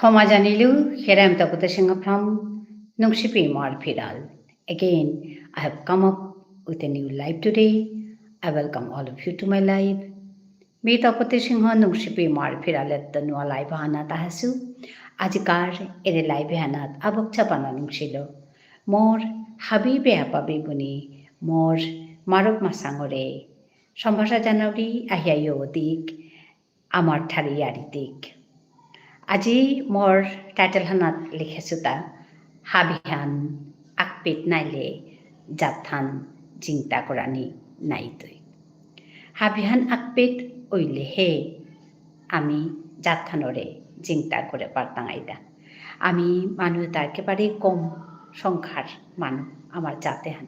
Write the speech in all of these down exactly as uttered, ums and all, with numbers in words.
ক্ষমা জানিলু, here I am Tapati Singha from Nungshipi Imar Phiral. Again, I have come up with a new live today. I welcome all of you to my live. মি তপতি সিংহ নুংশিপি ইমার ফিরালেত্ত নুয়া live হানাত আহাসু। আজিকার এরে live হানাত আবক চাপানা নুংশিল। মোর হাবি বেহাপা বেবুনি, মোর মারুপ মাসাঙরে সম্ভাষা জানাউরি আহিয়া য়ৌদিক, আমার ঠারি য়ারি দিক। আজি মোর title হানাত লিখেসুতা, হাবিহান আকপিত নাইলে জাতহান জিংতা করানি নাইতই। হাবিহান আকপিত অইলেহে আমি জাতহানরে জিংতা করে পারতাঙাইতা। আমি মানু এতা একেবারে কম সংখ্যার মানু আমার জাত এহান।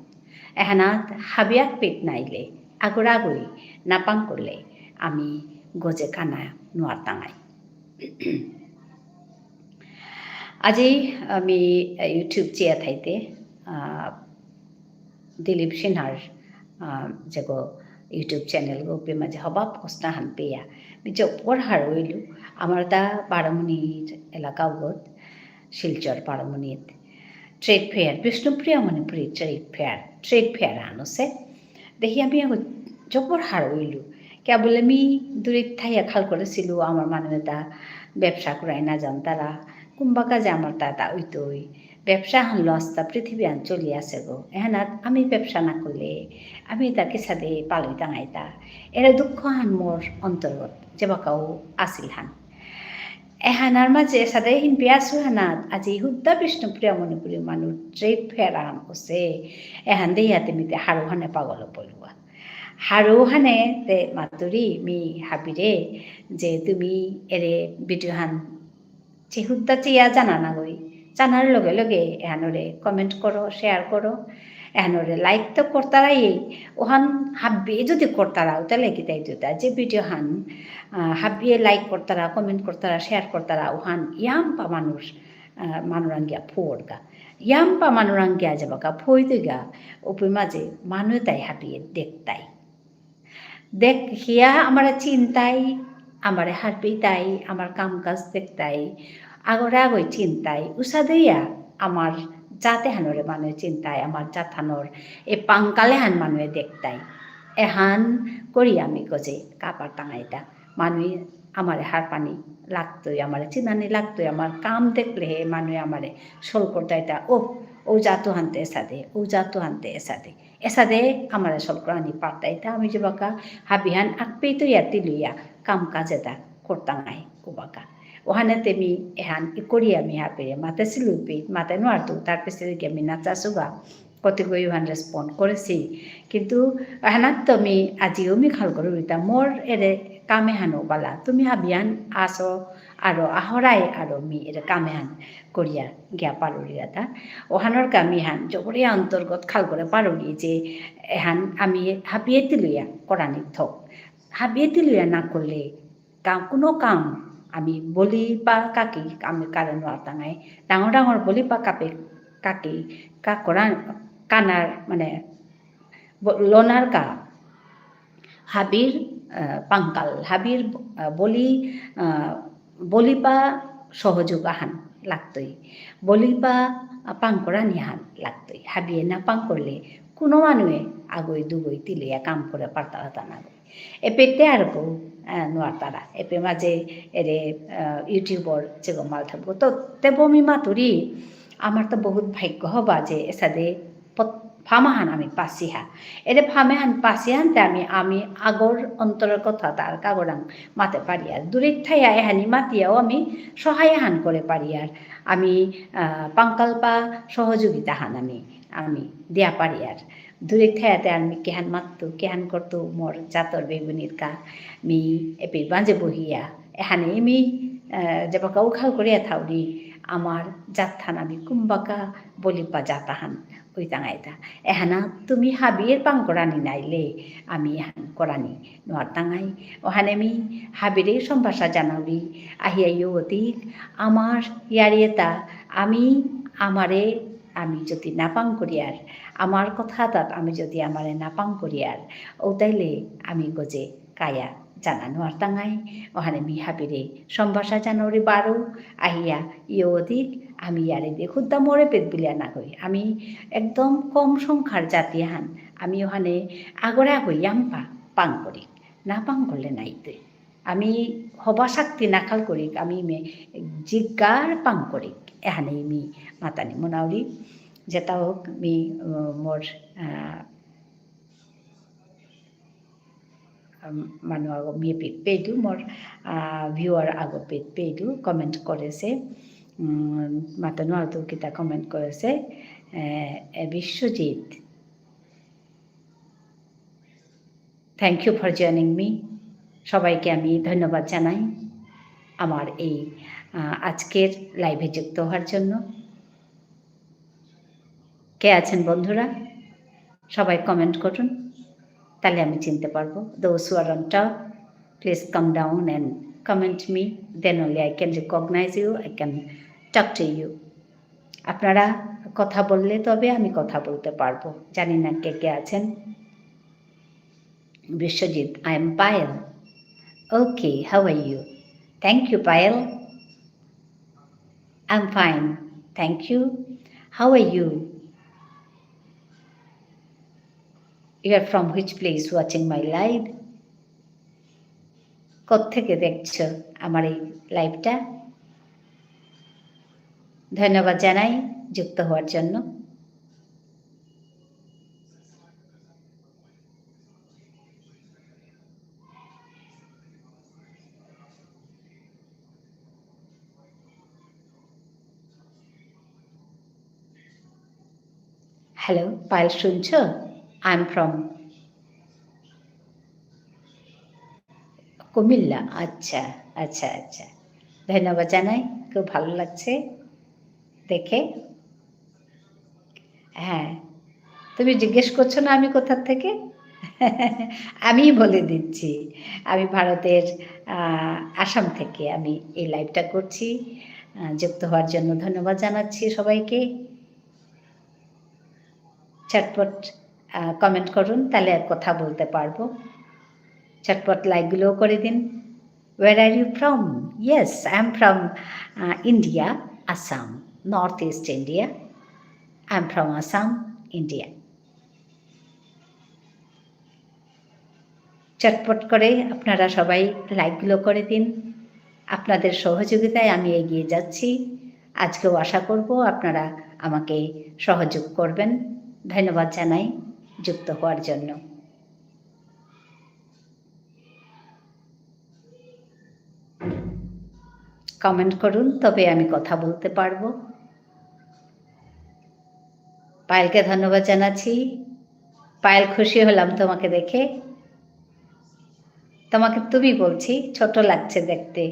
এহানাত হাবি আকপিত নাইলে, আগর আগই নাপাং করলে আমি গজে কানা নুয়ারতাঙাই। আজি আমি, আহ, YouTube চেয়া থাইতে, আহ, দিলীপ সিনহার, আহ, যেগো YouTube channel গো পে মাঝে হবাব কস্তা হান পেয়া। মি জবর হারৌ ইলু, আমার তা বারমুনির এলাকা উগত, শিলচর বারমুনিত। Trade fair, Bishnupriya Manipuri trade fair, trade fair আনসে। দেখি আমি আগো জবর হারৌ ইলু। কিয়া বুলে মি দূরে থাইয়া খাল করেসিলু, আমার মানু এতা ব্যবসা করাই না জানতারা। কুম্বা কাজে আমার তা তা উইতই। ব্যবসা হান লস্তা পৃথিবী আন চলি আসে গো। এহানাত আমি ব্যবসা না করলে, আমি তা কিসাদে পালই টাঙাইতা। এরে দুঃখ হান মোর অন্তর্গত, যেবাকাও আসিল হান। এহানার মাঝে এসাদে হিনপি আসু হানাত, আজি হুদ্দা বিষ্ণুপ্রিয়া মণিপুরী মানু trade fair আন কসে, এহান দেহিয়াতে মিতে হারৌ হানে পাগল পলুয়া। হারৌ হানে তে মাতুরি মি হাবিরে যে তুমি এরে video হান যে হুদ্দা চেয়া জানা না গই, জানার লগে লগে এহানরে comment করো, share করো, এহানরে like তো করতারাই, ওহান হাবি যদি করতারা, উতালে কিতাই দুতা, যে video হান, আহ, হাবিয়ে like করতারা, comment করতারা, share করতারা, ওহান ইয়াম্পা মানুষ, আহ, মানুরাঙ্গিয়া ফোরগা। ইয়াম্পা মানুরাঙ্গিয়া যাবাকা ফোই দুইগা, উপি মাঝে মানু তাই হাবিয়ে দেখতাই। দেখিয়া আমারে চিনতাই, আমারে হারপিতাই, আমার কাম কাজ দেখতাই, আগরে আগই চিনতাই, উসাদেইয়া আমার জাত এহানরে মানুয়ে চিনতাই, আমার জাতহানর এ পাংকাল এহান মানুয়ে দেখতাই। এহান করি আমি গজে কাপার টাঙাইতা। মানুয়ে আমারে হারপানি লাগতই, আমারে চিনানি লাগতই, আমার কাম দেখলে হে মানুয়ে আমারে সল করতাইতা, "ও, ও জাতু হানতে এসাদে, ও জাতু হানতে এসাদে।" এসাদে আমারে সলকরানি পারতাইতা, আমি যেবাকা হাবিহান আকপেইত ইয়াতি লইয়া কাম কাজ এতা করতাঙাই উবাকা। ওহানে তেমি এহান ইকরি আমি হাবিরে মাতেসিলু পি, মাতে নুয়ারতু, তার পিছে গিয়া আমি নাচাসুগা, কতিগই ওহান respond করেসি। কিন্তু এহানাত তো আমি আজিও মি খাল করুরিতা, মোর এরে কাম এহানো বালা, তুমি হাবিহান আসো, আরো আহরাই আরো মি এরে কাম এহান করিয়া গিয়া পারুরিয়াতা। ওহানর কা মি হান জবরিয়া অন্তর্গত খাল করে পারুরি যে এহান আমি হাবিয়ে তিলুয়া করানি থক। হাবিয়ে তিলুয়া না করলে কাম, কোনো কাম আমি বলি পা কাকি আমি কারে নুয়ারতাঙাই। ডাঙর ডাঙর বলি পা কাপে কাকি কা করান কানার মানে ব-, লনার কা হাবির, আহ, পাংকাল, হাবির, আহ, বলি, আহ, বলিপা সহযোগ আহান লাগতই। বলিপা, আহ, পাংকরানি আহান লাগতই। হাবিয়ে না পাংকরলে কোনো মানুয়ে আগই দুগই তিলিয়া কাম করে পারতারা তা নাগই। এপেতে আরকো, আহ, নুয়ারতারা। এপে মাঝে এরে, আহ, YouTubeর যেগো মাল থাকবো। তো তেবো মি মাতুরি, আমার তো বহুত ভাগ্য হবা যে এসাদে পত-, ফাম আহান আমি পাসিহা। এরে ফাম এহান পাসিহানতে আমি, আমি আগর অন্তরর কথা তার কাগরাং মাতে পারিয়ার। দূরে থাইয়া এহানি মাতিয়াও আমি সহায় আহান করে পারিয়ার। আমি, আহ, পাংকালপা সহযোগিতা হান আমি, আমি দিয়া পারিয়ার। দূরে থাইয়াতে আমি কিহান মাততু, কিহান করতু মোর জাতর বেগুনির কা, মি এপি বাজে বহিয়া। এহানে মি, আহ, যেবাকা উখাল করিয়া থাউরি, আমার জাতহান আমি কুম্বাকা বলিপা জাত আহান। ওই তাঙাইতা। এহানা তুমি হাবির পাং করানি নাইলে, আমি এহান করানি নোয়ার তাঙাই। ওহানে মি হাবিরে সম্ভাষা জানাউরি, আহিয়া ইয়ো অতীত, আমার ইয়ারিয়েতা, আমি, আমারে, আমি যদি না পাং করিয়ার, আমার কথা তাত আমি যদি আমারে না পাং করিয়ার, ও তাইলে আমি গজে কায়া জানা নোয়ারতাঙাই, ওহানে মি হাবিরে সম্ভাষা জানাউরি বারো, আহিয়া ইয়ো দিক, আমি ইয়ারে দে খুদ্দা মোরে পেট বুলিয়া না কই। আমি একদম কম সংখ্যার জাতি হান, আমি ওহানে আগরে আগই ইয়াম্পা পাং করি, না পাং করলে নাইতে। আমি হবা শক্তি নাকাল করি, আমি মে জিগার পাং করি, এহানে মি মাতানি মনাউরি, যেটা হোক মি, উম, মোর, আহ, উম, মানু আগো মি পেট পেইদু, মোর, আহ, viewer আগো পেট পেইদু, comment করেসে, উম, মাতানো আগো কিতা comment করেসে, এ, এ, Biswajit. Thank you for joining me. সবাইকে আমি ধন্যবাদ জানাই আমার এই, আহ, আজকের live-এ যুক্ত হওয়ার জন্য। কে আছেন বন্ধুরা? সবাই comment করুন, তাহলে আমি চিনতে পারবো। Those who are on top, please come down and comment me, then only I can recognize you, I can talk to you. আপনারা কথা বললে তবে আমি কথা বলতে পারবো। জানি না কে কে আছেন। Biswajit, I am Payal. Okay, how are you? Thank you, Payal. I'm fine, thank you. How are you? You are from which place watching my live? কোত্থেকে দেখছো আমার এই live-টা? ধন্যবাদ জানাই যুক্ত হওয়ার জন্য। Hello, পায়েল শুনছো? I am from Comilla. আচ্ছা, আচ্ছা, আচ্ছা। ধন্যবাদ জানাই, খুব ভালো লাগছে দেখে। হ্যাঁ, তুমি জিজ্ঞেস করছো না আমি কোথা থেকে? আমি বলে দিচ্ছি, আমি ভারতের, আহ, আসাম থেকে আমি এই live-টা করছি। আহ, যুক্ত হওয়ার জন্য ধন্যবাদ জানাচ্ছি সবাইকে। চটপট, আহ, comment করুন, তাহলে কথা বলতে পারবো। চটপট like-গুলোও করে দিন। Where are you from? Yes, I am from, uh, India, Assam, North East India. I am from Assam, India. চটপট করে আপনারা সবাই like-গুলো করে দিন। আপনাদের সহযোগিতায় আমি এগিয়ে যাচ্ছি। আজকেও আশা করব আপনারা আমাকে সহযোগ করবেন। ধন্যবাদ জানাই যুক্ত হওয়ার জন্য। Comment করুন, তবে আমি কথা বলতে পারবো। পায়েলকে ধন্যবাদ জানাচ্ছি। পায়েল, খুশি হলাম তোমাকে দেখে। তোমাকে তুমি বলছি, ছোট লাগছে দেখতে।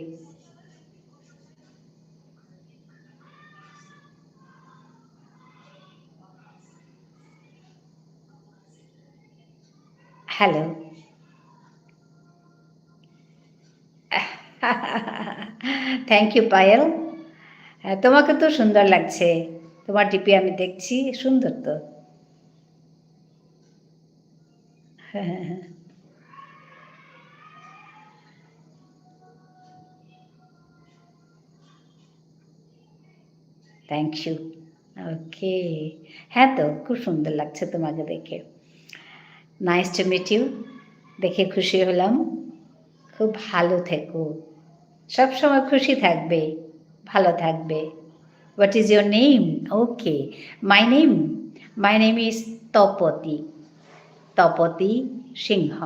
Hello. Thank you, Payel. হ্যাঁ, তোমাকে তো সুন্দর লাগছে। তোমার ডিপি আমি দেখছি, সুন্দর তো। Thank you. Okay. হ্যাঁ তো, খুব সুন্দর লাগছে তোমাকে দেখে। Nice to meet you. দেখে খুশি হলাম। খুব ভালো থেকো। সব সময় খুশি থাকবে, ভালো থাকবে। What is your name? Okay. My name? My name is Tapati. তপতি সিংহ।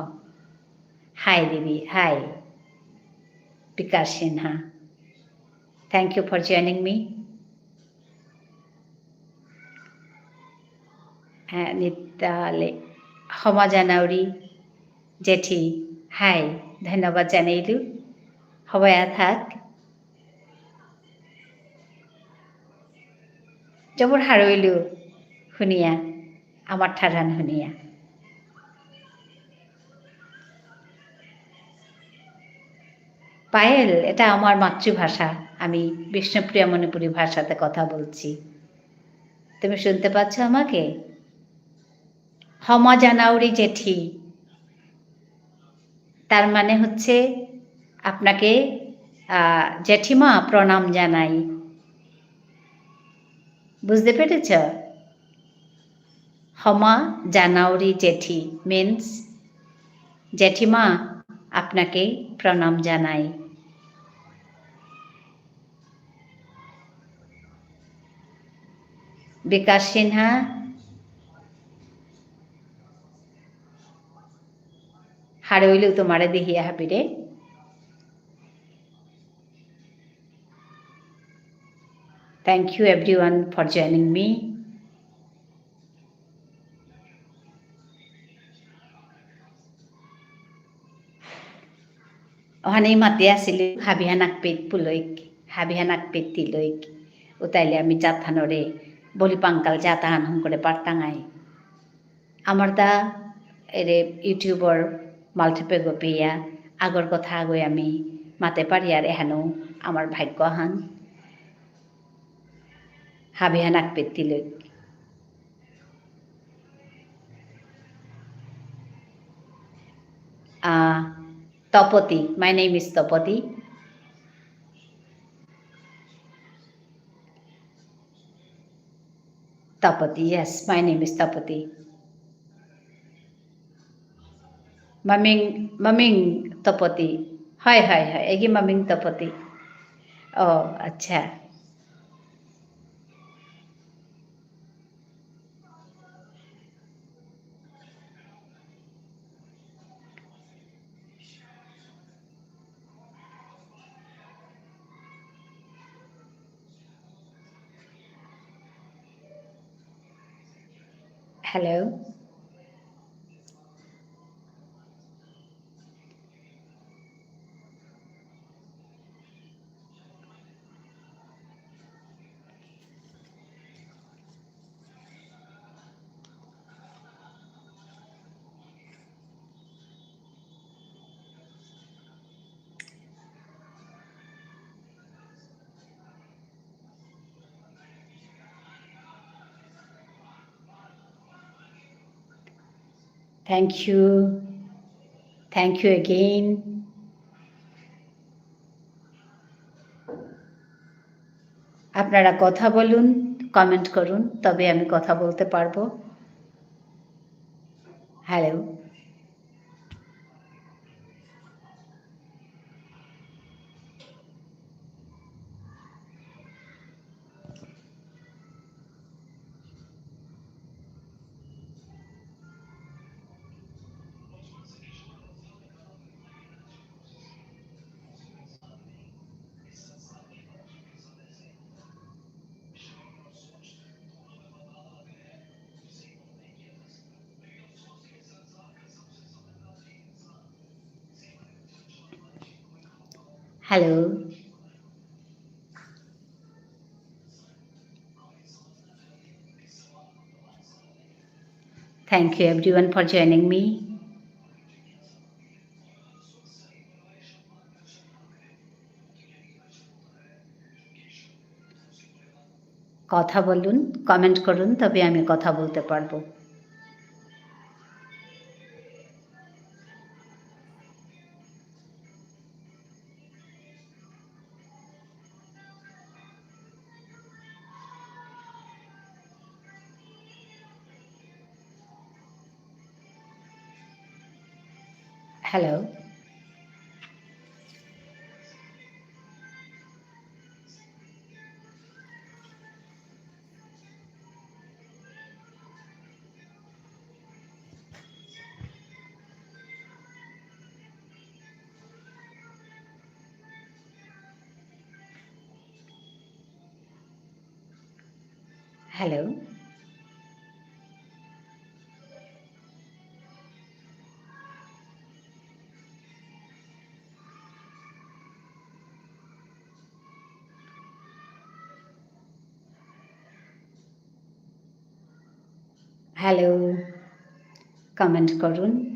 Hi, দিদি। Hi. বিকাশ Sinha. Thank you for joining me. হ্যাঁ, নিতালে। হমা জানাউরি জেঠি। Hi. ধন্যবাদ জানাইলু। হবায়া থাক। জবর হারৌ ইলু হুনিয়া, আমার ঠারহান হুনিয়া। পায়েল, এটা আমার মাতৃভাষা। আমি বিষ্ণুপ্রিয়া মণিপুরী ভাষাতে কথা বলছি। তুমি শুনতে পাচ্ছ আমাকে? হমা জানাউরি জেঠি। তার মানে হচ্ছে আপনাকে, আহ, জেঠিমা প্রণাম জানাই। বুঝতে পেরেছ? ক্ষমা জানাওরি জেঠি means জেঠিমা, আপনাকে প্রণাম জানাই। বিকাশ সিনহা, হারৌইলেও তোমারে দেহিয়া হাবিরে। Thank you everyone for joining me. অহানেই মাতি আসিলু, হাবিহান আকপেইত পুলইক, হাবিহান আকপেইত তিলইক, উতাইলে আমি জাতহানরে, বলি পাঙ্কাল জাতহান হঙকরে পারতাঙাই। আমার দা এরে YouTubeর মালঠেপে গপিয়া আগর কথা আগই আমি মাতে পারিয়ার এহানউ আমার ভাগ্যহান। হাবিহান আকপেইত তিলইক। আহ, Tapati. My name is Tapati. Tapati, yes, my name is Tapati. মামিং, মামিং তপতি। হয়, হয়, হয়, এগি মামিং তপতি। ও, আচ্ছা। Hello. Thank you. Thank you again. আপনারা কথা বলুন, comment করুন, তবে আমি কথা বলতে পারবো। Hello. Hello. Thank you everyone for joining me. কথা বলুন, comment করুন, তবে আমি কথা বলতে পারবো। Hello. Hello. Hello, comment করুন।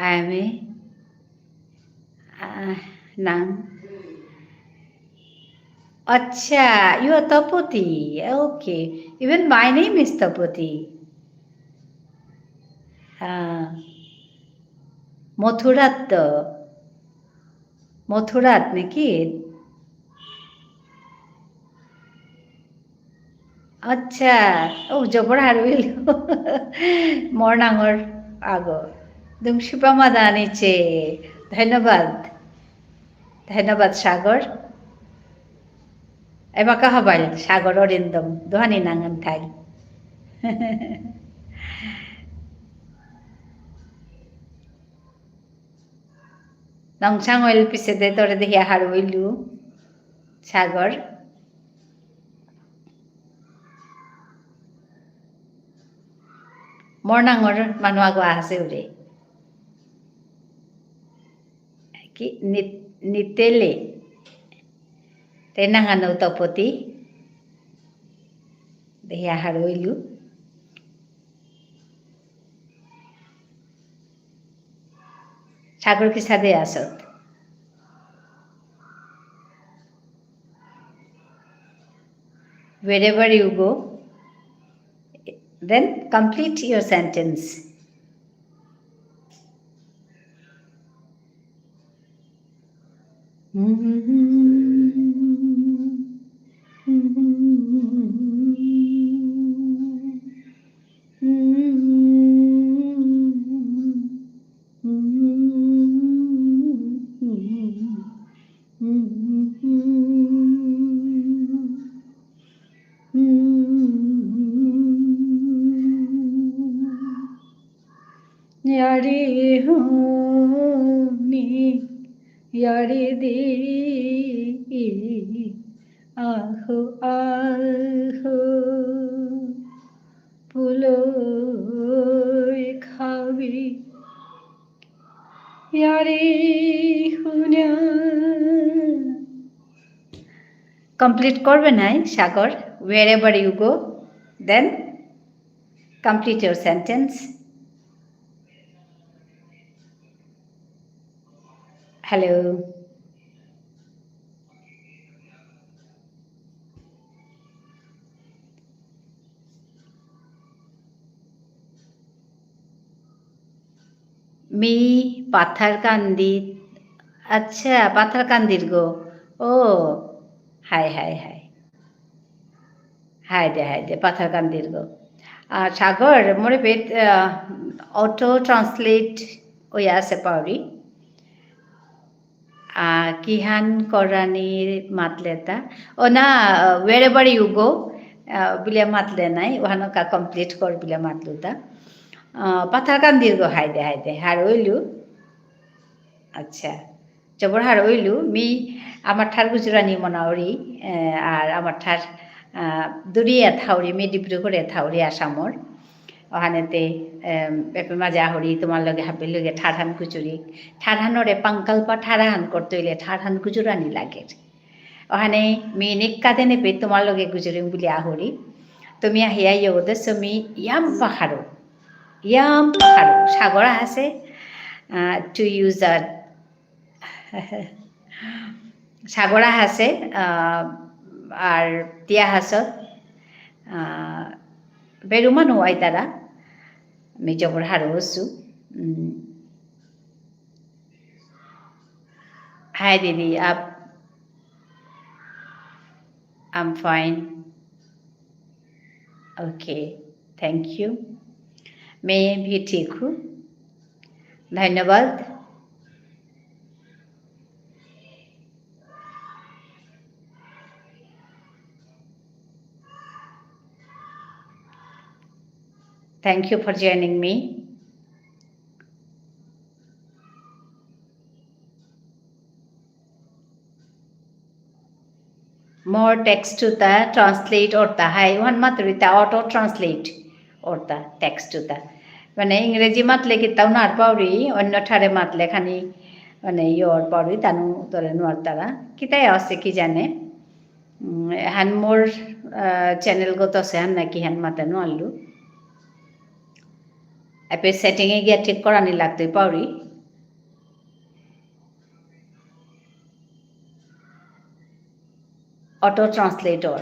I am a, uh, নাঙ। আচ্ছা, you are Tapati. Okay. Even my name is Tapati. হ্যাঁ। মথুরাত তো। মথুরাত নাকি? আচ্ছা, ও, জবর হারৌ ইলু। মোর নাঙর আগো। দুংশিপা মাদানিচে। ধন্যবাদ। ধন্যবাদ, সাগর। এবাকা হবাইল, সাগর অরিন্দম। দুহানি নাঙহান থাইল। নংচাং অইল পিছেদে তোরে দেহিয়া হারৌ ইলু, সাগর। মোর নাঙর মানু আগো আহেসে উরে। কি নি-, নিতেলে। তে নাঙহানউ তপতি। দেহিয়া হারৌ ইলু। সাগর কিসাদে আসত? Wherever you go, then complete your sentence. য়ারি হুনি, য়ারি দি, আহো, আহো, পুলই খাবি, য়ারি হুনিয়া। Complete করবে নাই, সাগর? Wherever you go, then complete your sentence. Hello. Me Patharkandi. আচ্ছা, পাথারকান্দির গো। ও, হাই, হাই, হাই। হাই দে, হাই দে, পাথারকান্দির গো। আ, সাগর, মোরে বেত, আ, auto translate ওয়া আসে পাউরি। আ, কিহান করানি মাতলেতা? ও না, আ, wherever you go, আ, বুলিয়া মাতলে নাই, ওহানকা complete কর বুলিয়া মাতলুতা। আ, পাথারকান্দির গো, হাই দে, হাই দে, হারৌ ইলু। আচ্ছা। জবর হারৌ ইলু, মি আমার ঠার গুজরানি মনাউরি, এ, আর আমার ঠার, আ, দূরিয়া থাউরি, মি ডিব্রুগড়ে থাউরি আসামর। ওহানেতে, এম, এপে মাজা আহুরি, তোমার লগে হাবির লগে ঠারহান গুজুরি। ঠারহানরে পাঙ্কালপা ঠারহান করতে হইলে ঠারহান গুজুরানি লাগে। ওহানে মি নিক্কা দেনে পে তোমার লগে গুজুরিম বুলি আহুরি। তুমি আহিয়া ইয়ে ওদেশ মি ইয়াম পাহারো। ইয়াম পাহারো। সাগর আহেসে, আ, to use a সাগর আহেসে, আ, আর তিয়া হাসত, আ, বেরুমানু আইতারা, মি জবর হারৌ অসু। উম। Hi দিদি, up, I'm fine. Okay, thank you. मैं भी ठीक हूँ। ধন্যবাদ। Thank you for joining me. মোর text তা translate অরতা, হাই, ওহান মাতুরিতা auto translate অরতা text তা। মানে ইংরেজি মাতলে কিতাও নার পাউরি, অন্য ঠারে মাতলে খানি মানে ইয়র পাউরি, তানু তরে নুয়ারতারা। কিতাই আসে কি জানে। উম, এহান মোর, আহ, channel গত আসে, হান নাকি হান মাতানো আল্লু। এপে setting এ গিয়া ঠিক করানি লাগতই Pauri. Auto translator.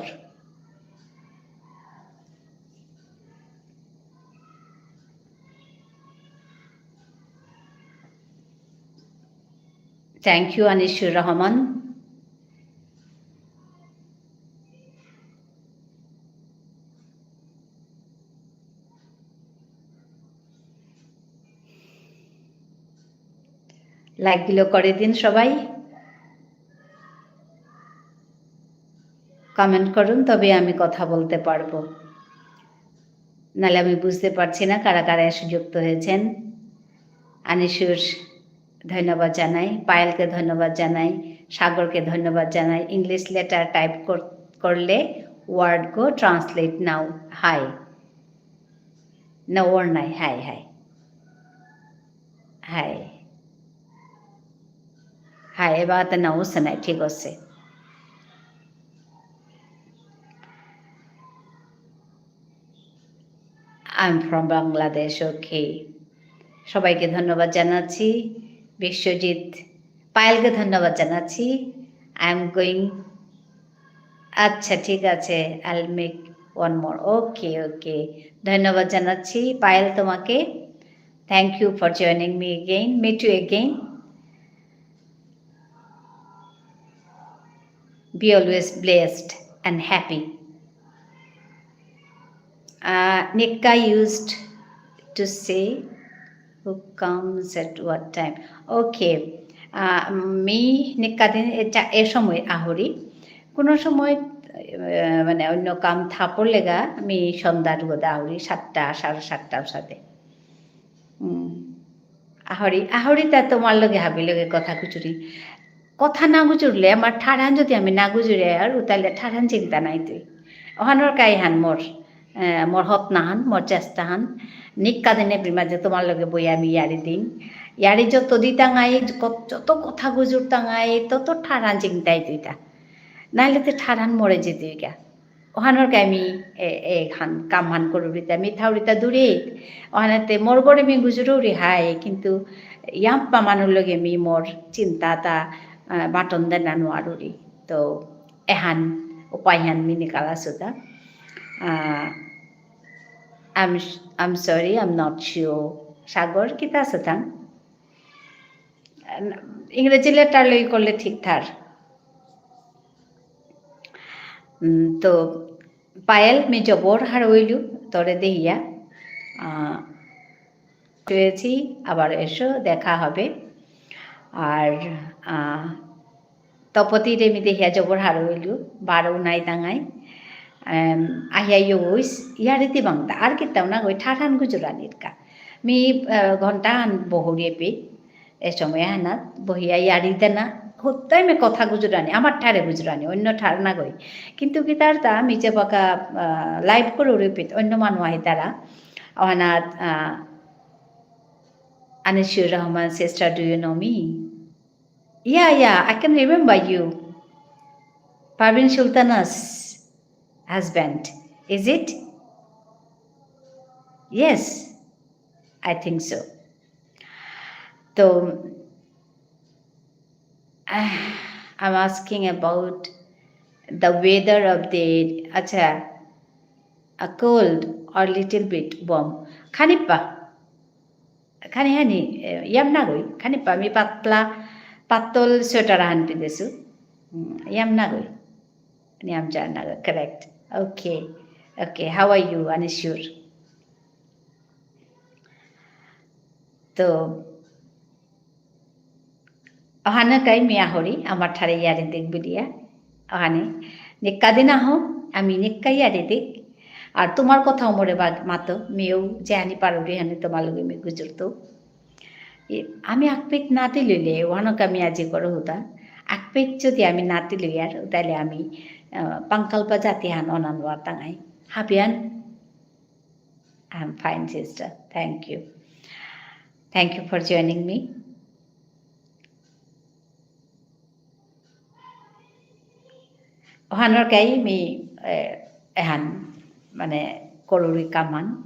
Thank you, Anisur Rahman. Like গুলো করে দিন সবাই। Comment করুন, তবে আমি কথা বলতে পারবো। নাহলে আমি বুঝতে পারছি না কারা কারা এসে যুক্ত হয়েছেন। আনিসুর, ধন্যবাদ জানাই। পায়েলকে ধন্যবাদ জানাই। সাগরকে ধন্যবাদ জানাই। English letter type কর-, করলে word গো translate নাও। Hi। না, ওর নাই। Hi, hi। Hi। Hi, এবার তো না, ওসে নাই, ঠিক আছে। I'm from Bangladesh, okay। সবাইকে ধন্যবাদ জানাচ্ছি। বিশ্বজিৎ, পায়েলকে ধন্যবাদ জানাচ্ছি। I am going, আচ্ছা, ঠিক আছে, I'll make one more। Okay, okay। ধন্যবাদ জানাচ্ছি পায়েল তোমাকে। Thank you for joining me again, meet you again। Be always blessed and happy। Uh, Nikka used to say, "Who comes at what time?" Okay। Uh, me নিক্কা দিন এ চা-, এ সময় আহুরি। কোনো সময়, আহ, মানে অন্য কাম থাপড় লেগা মি সন্ধ্যার গদা আহুরি, সাতটা, সাড়ে সাতটার সাথে। উম, আহরি, আহরি তা তোমার লগে হাবি লগে কথা গুজুরি। কথা না গুজুরলে, আমার ঠারহান যদি আমি না গুজুরি আর, উতাইলে ঠারহান চিন্তা নাই তুই। অহানর কাইহান মোর, আহ, মোর হতনাহান, মোর চেষ্টাহান। নিক্কা দিনে বিমা যে তোমার লগে বই আমি ইয়ারি দিন। ইয়ারি যত দিতাঙাই, ক-, যত কথা গুজুরতাঙাই, তত ঠারহান চিন্তাই তুইতা। নাইলে তে ঠারহান মরে যেতুইগা। অহানর কা আমি এ-, এহান কামহান করুরিতা, মি থাউরিতা দূরে। অহানাতে মোর গরে মি গুজুরুরি হাই, কিন্তু ইয়াম্পা মানুর লগে মি মোর চিন্তাতা, আহ, বাটন দেনা নোয়ারুরি। তো এহান উপায়হান মি নিকালাসুতা। আহ, I'm, I'm sorry, I'm not sure। সাগর, কিতা আসুতাং? ইংরেজি letter লই করলে ঠিক থার। উম, তো পায়েল, মি জবর হারৌ ইলু, তোরে দেহিয়া। আহ, পেয়েছি, আবার এসো, দেখা হবে। আর, আহ, তপতিরে মি দেহিয়া জবর হারৌ ইলু, বারো নাই তাঙাই। এম, আহিয়া ইয়ো ওইস, ইয়ারি দিবাংতা, আর কিতাও না গই, ঠারহান গুজুরানির কা। মি, আহ, ঘন্টাহান বহুরিয়ে পে, এ সময় আহানাত বহিয়া ইয়ারি দেনা, হুত্তাই মে কথা গুজরানি, আমার ঠারে গুজরানি, অন্য ঠার না গই। কিন্তু কিতার তা মি যে বাকা, আহ, live করে repeat, অন্য মানু আহি তারা, অহানাত, আহ, আনিসুর Rahman, sister, do you know me? Yeah, yeah, I can remember you. Parvin Sultana's husband, is it? Yes, I think so. তো, আহ, I'm asking about the weather of the, আচ্ছা, a cold or little bit warm। খানিপা, খানি হানি, এ, ইয়াম না গই, খানিপা, মি পাতলা, পাতল sweater আহান পিদেসু। উম, ইয়াম না গই, ইয়াম যা না গই, correct। Okay, okay, how are you, Anisur? তো, অহানে কাই মি আহরি, আমার ঠারে ইয়ারি দিক বুলিয়া। অহানে, নিক্কা দিন আহো, আমি নিক্কা ইয়ারি দিক। আর তোমার কথাও মোরে বাগ মাতো, মিও যেহানি পারুরি হানি তোমার লগে মি গুজুরতো। এ, আমি আকপেক নাতি লইলে, অহানক আমি আজি করো হুদা। আকপেক যদি আমি নাতি লইয়ার, তাহলে আমি, আহ, পাঙ্কালপা জাতি হান অনান ওয়ার তাঙাই। হাবিয়ান? I'm fine, sister. Thank you. Thank you for joining me. অহানর কাই মি, এ, এহান, মানে, করুরি কামান।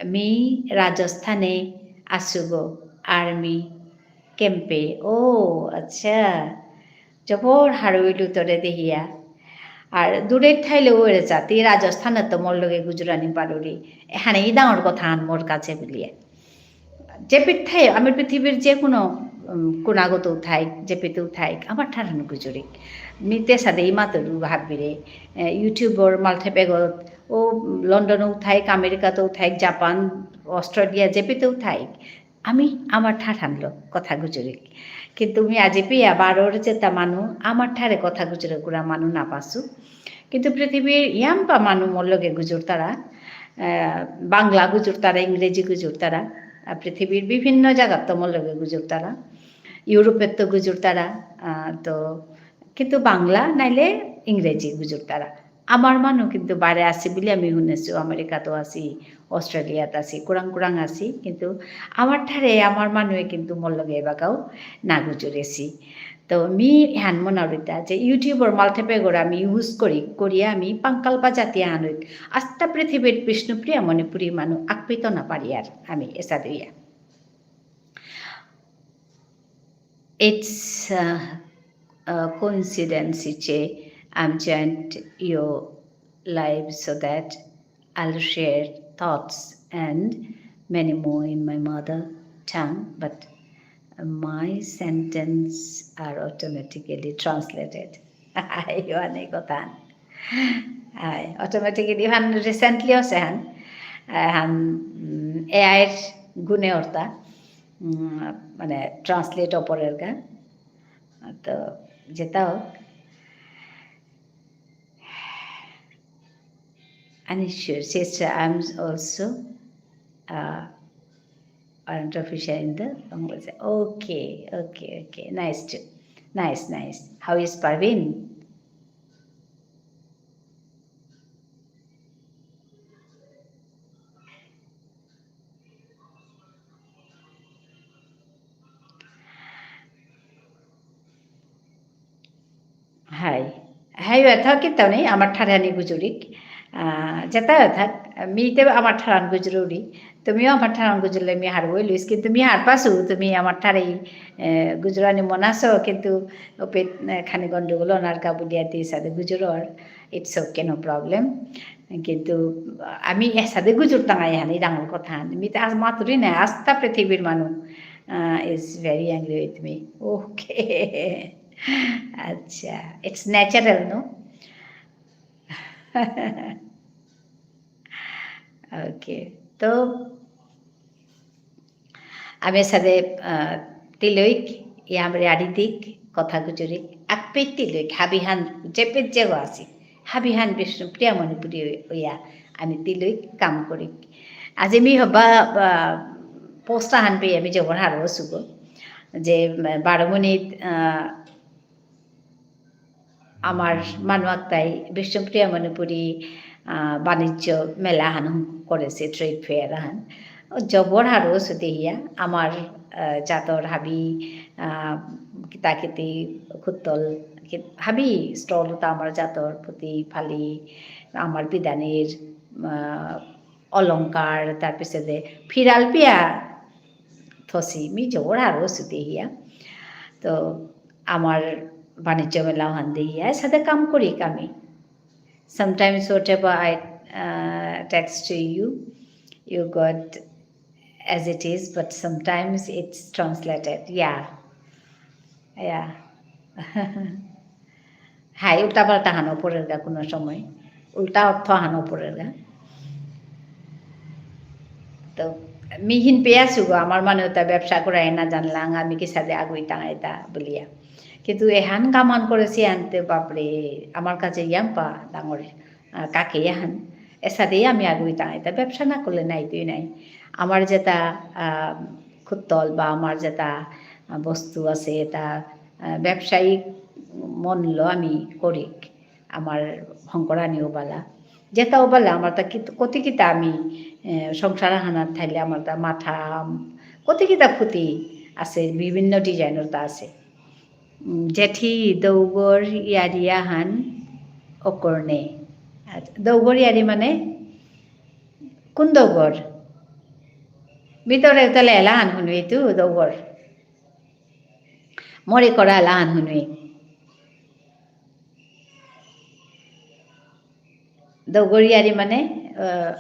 মি রাজস্থানে আসুগো, army camp এ। ও, আচ্ছা। জবর হারৌ ইলু তোরে দেহিয়া। আর দূরে থাইলেও এরে জাতি রাজস্থানে তো মোর লগে গুজরানি পারুরি। এহানে ই ডাঙর কথা আন মোর কাছে বুলিয়া। যেপিত থাই, আমি পৃথিবীর যে কোনো, উম, কোনাগত থাইক, যেপিত থাইক, আমার ঠারহান গুজরিক। মিতে সাদে ইমাতরু হাবিরে, এ, YouTubeর মালঠেপেগত, ও লন্ডনেও থাইক, আমেরিকাতেও থাইক, জাপান, অস্ট্রেলিয়া, যেপিতেও থাইক, আমি আমার ঠারহানলো কথা গুজরিক। কিন্তু মি আজি পিয়া বারোর যেতা মানু, আমার ঠারে কথা গুজরে গুড়া মানু না পাসু। কিন্তু পৃথিবীর ইয়াম্পা মানু মোর লগে গুজরতারা, আহ, বাংলা গুজরতারা, ইংরেজি গুজরতারা, আহ, পৃথিবীর বিভিন্ন জায়গাত তো মোর লগে গুজরতারা, ইউরোপের তো গুজরতারা, আহ, তো কিন্তু বাংলা নাইলে ইংরেজি গুজরতারা। আমার মানু কিন্তু বারে আসি বুলি আমি শুনেসু, আমেরিকাতো আসি, অস্ট্রেলিয়াত আসি, কুরাং কুরাং আসি, কিন্তু আমার ঠারে আমার মানুয়ে কিন্তু মোর লগে এবাকাও না গুজরেসি। তো মি হান মনারিতা যে YouTubeর মালঠেপেগরে আমি use করি, করিয়া আমি পাঙ্কাল বা জাতি আহান হইক। আস্তা পৃথিবীর বিষ্ণুপ্রিয়া মণিপুরী মানু আকপিত না পারি আর আমি এসা দিয়া। It's, uh, a coincidence, Iche. I'm joined your live so that I'll share thoughts and many more in my mother tongue, but my sentence are automatically translated. ইহানে কথা। হাই, automatically, ইহান recently আছে হান। আহ, হান, উম, AI র গুণে অর্থা, উম, মানে, translate অপরের গা। তো, যেটা হোক। And sure, sister, I'm also, uh, warrant officer in the Bangladesh. Okay, okay, okay. Nice to, nice, nice. How is Parveen? হাই। হাই, এথাও কিতাও নেই, আমার ঠারহানি গুজুরিক। আহ, যেতা থাক, মিতে আমার ঠারহান গুজুরি। তুমিও আমার ঠারহান গুজুরলে মি হারৌ ইলুইস, কিন্তু মি হারপাসু, তুমি আমার ঠারে, এ, গুজুরানি মনাসো, কিন্তু ওপে, এ, খানি গন্ডগোল অনার কা বুলিয়া তি সাদে গুজুরর, it's okay, no problem। কিন্তু আমি এসাদে গুজুরতাঙাই হানি ডাঙর কথা হানি। মিতে আজ মাতুরি না, আস্তা পৃথিবীর মানু, আহ, is very angry with me। Okay। আচ্ছা, it's natural, no? Okay, তো আমি সাদে, আহ, তিলইক, ইয়াম রেয়ারি দিক, কথা গুজুরিক, আকপে তিলইক, হাবিহান, যেপে যেগো আসি, হাবিহান বিষ্ণুপ্রিয়া মণিপুরী ইয়া, আমি তিলইক কাম করিক। আজি মি হবা, আহ, post আহান পেয়ে আমি জবর হারৌ অসুগো, যে, আহ, বারো মিনিট, আহ, আমার মানু আকতাই বিষ্ণুপ্রিয়া মণিপুরী, আহ, বাণিজ্য মেলা হান করেসে, trade fair হান। জবর হারৌ অসু দেহিয়া, আমার, আহ, জাতর হাবি, আহ, কিতা কিতি খুত্তল, কি-, হাবি stall তা আমার জাতর পুতি ফালি, আমার পিদানির, আহ, অলংকার, তার পিছেদে ফিরাল পিয়া থসি, মি জবর হারৌ অসু দেহিয়া। তো আমার বাণিজ্য মেলা হান দেহিয়া, সাদে কাম করিক আমি। Sometimes whatever I, uh, text to you, you got as it is, but sometimes it's translated. Yeah. Yeah. হাই, উল্টা পাল্টা হানো পড়ের গা কোনো সময়। উল্টা অর্থ হানো পড়ের গা। তো, মিহিন পেয়া সুগো, আমার মানে ওটা ব্যবসা করাই না জানলাম, আমি কি সাদে আগুই টাঙাইতা বলিয়া। কিন্তু এহান কামান করেসি আনতে, বাপরে, আমার কাছে ইয়াম্পা ডাঙর, আহ, কাকে ইয়াহান। এসাদেই আমি আগুই টাঙাইতা, ব্যবসা না করলে নাই তুই নাই। আমার যেটা, আহ, খুত্তল বা আমার যেটা, আহ, বস্তু আছে, এটা, আহ, ব্যবসায়িক মনলো আমি করিক। আমার হংকরানি ওবালা। যেটা ওবালা আমার তা কিত-, কতি কিতা আমি, এ, সংসার হানাত থাইলে আমার তা মাথা, কতি কিতা ফুতি আছে, বিভিন্ন design র তা আছে। উম, জেঠি দৌগর ইয়ারি আহান অকরনে। আচ্ছা, দৌগর ইয়ারি মানে কোন দৌগর? ভিতরে তাহলে এলাহান হুনবি তু দৌগর। মরে করা এলাহান হুনবি। দগরিয়ারি মানে, আহ,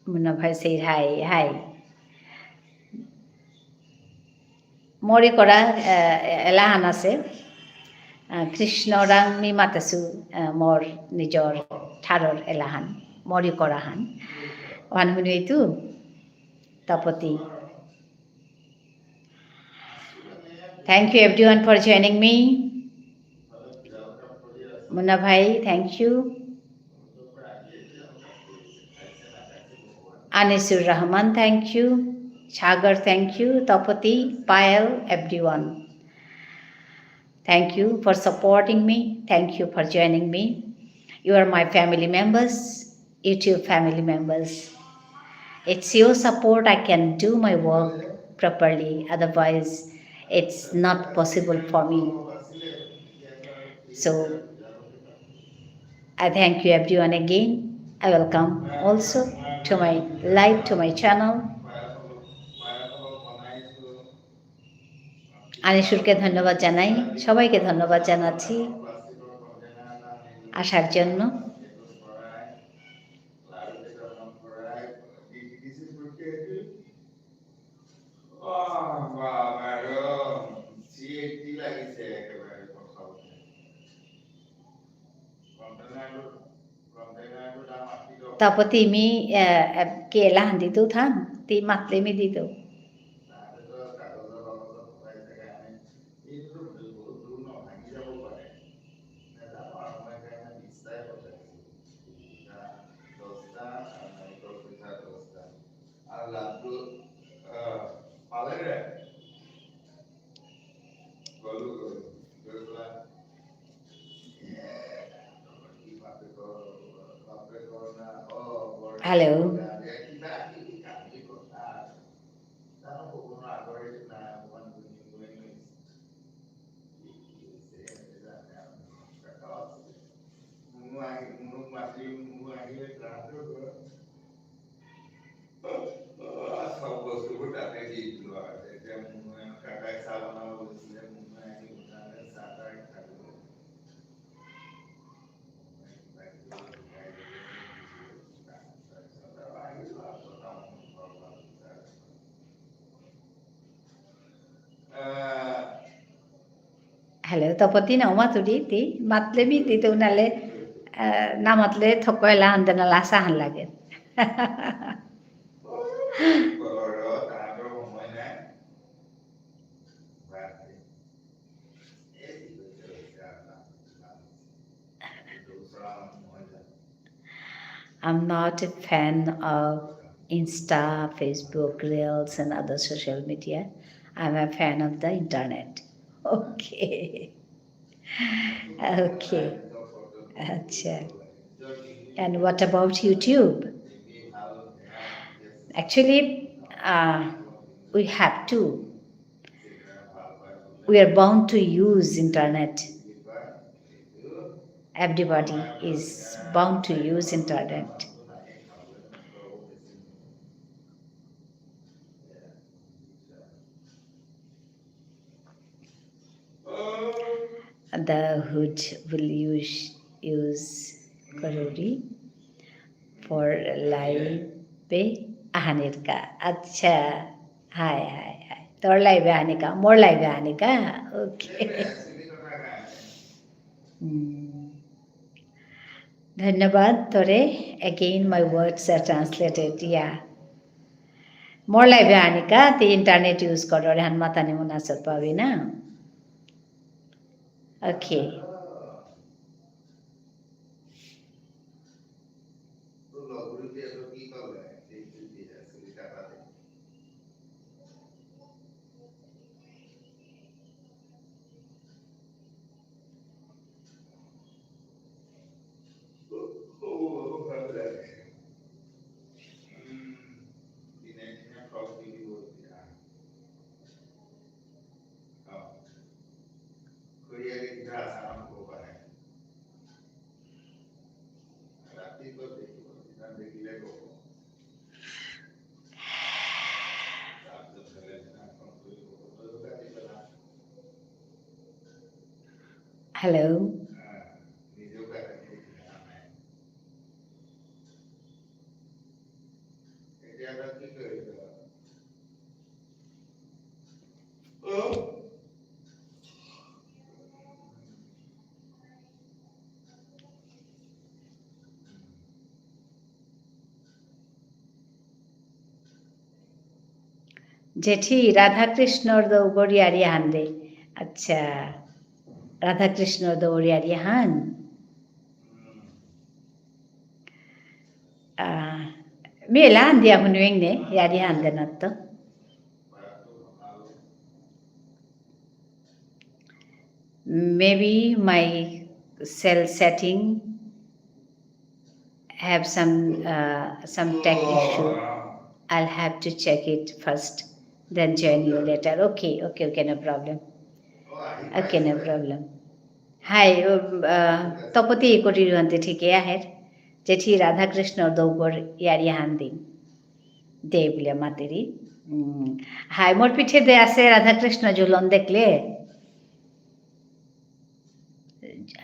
মুন্না ভাই said hi, hi. মরি করা, আহ, এলাহান আছে। আহ, কৃষ্ণরাং মি মাতেসু, আহ, মোর নিজর ঠারর এলাহান, মরি করাহান। ওহান হুনুইতু, Tapati. Thank you everyone for joining me. Munna ভাই, thank you. Anisur Rahman, thank you. Sagar, thank you. Tapati, Payel, everyone. Thank you for supporting me. Thank you for joining me. You are my family members, YouTube family members. It's your support I can do my work properly. Otherwise, it's not possible for me. So, I thank you everyone again. I welcome also to my live, to my channel. আনিসুরকে ধন্যবাদ জানাই, সবাইকে ধন্যবাদ জানাচ্ছি আসার জন্য। তারপর তি মি, আহ, আহ, কে এলাহান দিতু থাং, তি মাতলে মি দিতু। Hello. Hello, তপতি না মাতুরি তি, মাতলে মি তি তো নালে, আহ, না মাতলে থকয়লা হান দেনা লাসা হান লাগে। I'm not a fan of Insta, Facebook, Reels, and other social media. I'm a fan of the internet. Okay. Okay. আচ্ছা। And what about YouTube? Actually, uh, we have to. We are bound to use internet. Everybody is bound to use internet. The hood will use, use করুরি for live এ আহানির কা। আচ্ছা, হাই, হাই, হাই। তোর live এ আহানি কা, মোর live এ আহানি কা। Okay. হুম। ধন্যবাদ তোরে। Again, my words are translated. Yeah. মোর live এ আহানি কা, তি internet use কররে হান মাতানি মুনাসত পাবি না? Okay. Hello. জেঠি, রাধাকৃষ্ণর দৌগর ইয়ারি হান দে। আচ্ছা, রাধাকৃষ্ণর দৌগর ইয়ারি হান। আহ, মি এলাহান দিয়া হুনুয়েং নে, ইয়ারি হান দে নাত্ত। Maybe my cell setting have some, uh, some tech issue. I'll have to check it first, then join you later. Okay, okay, okay, no problem. Okay, no problem. Hi, um, uh, Tapati করিরুহান্তে ঠিকে আহের। জেঠি রাধাকৃষ্ণ দৌগর ইয়ারি হান দিন। দে বুলে মাতেরি। উম, হাই, মোর পিঠে দে আছে রাধাকৃষ্ণ ঝুলন দেখলে।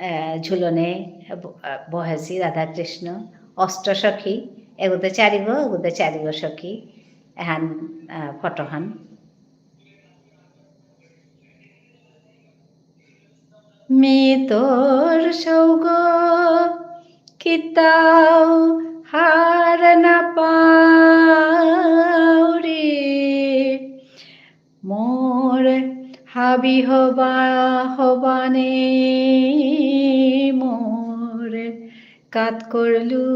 আহ, ঝুলনে ব-, আহ, বহেছি রাধাকৃষ্ণ, অষ্ট সখী, এগুতে চারিগো, এগুতে চারিগো সখী, এহান, আহ, ফটোহান। মি তোর সৌগ কিতাও হার না পাউরি, মোর হাবি হবা হবানে মোর কাত করলু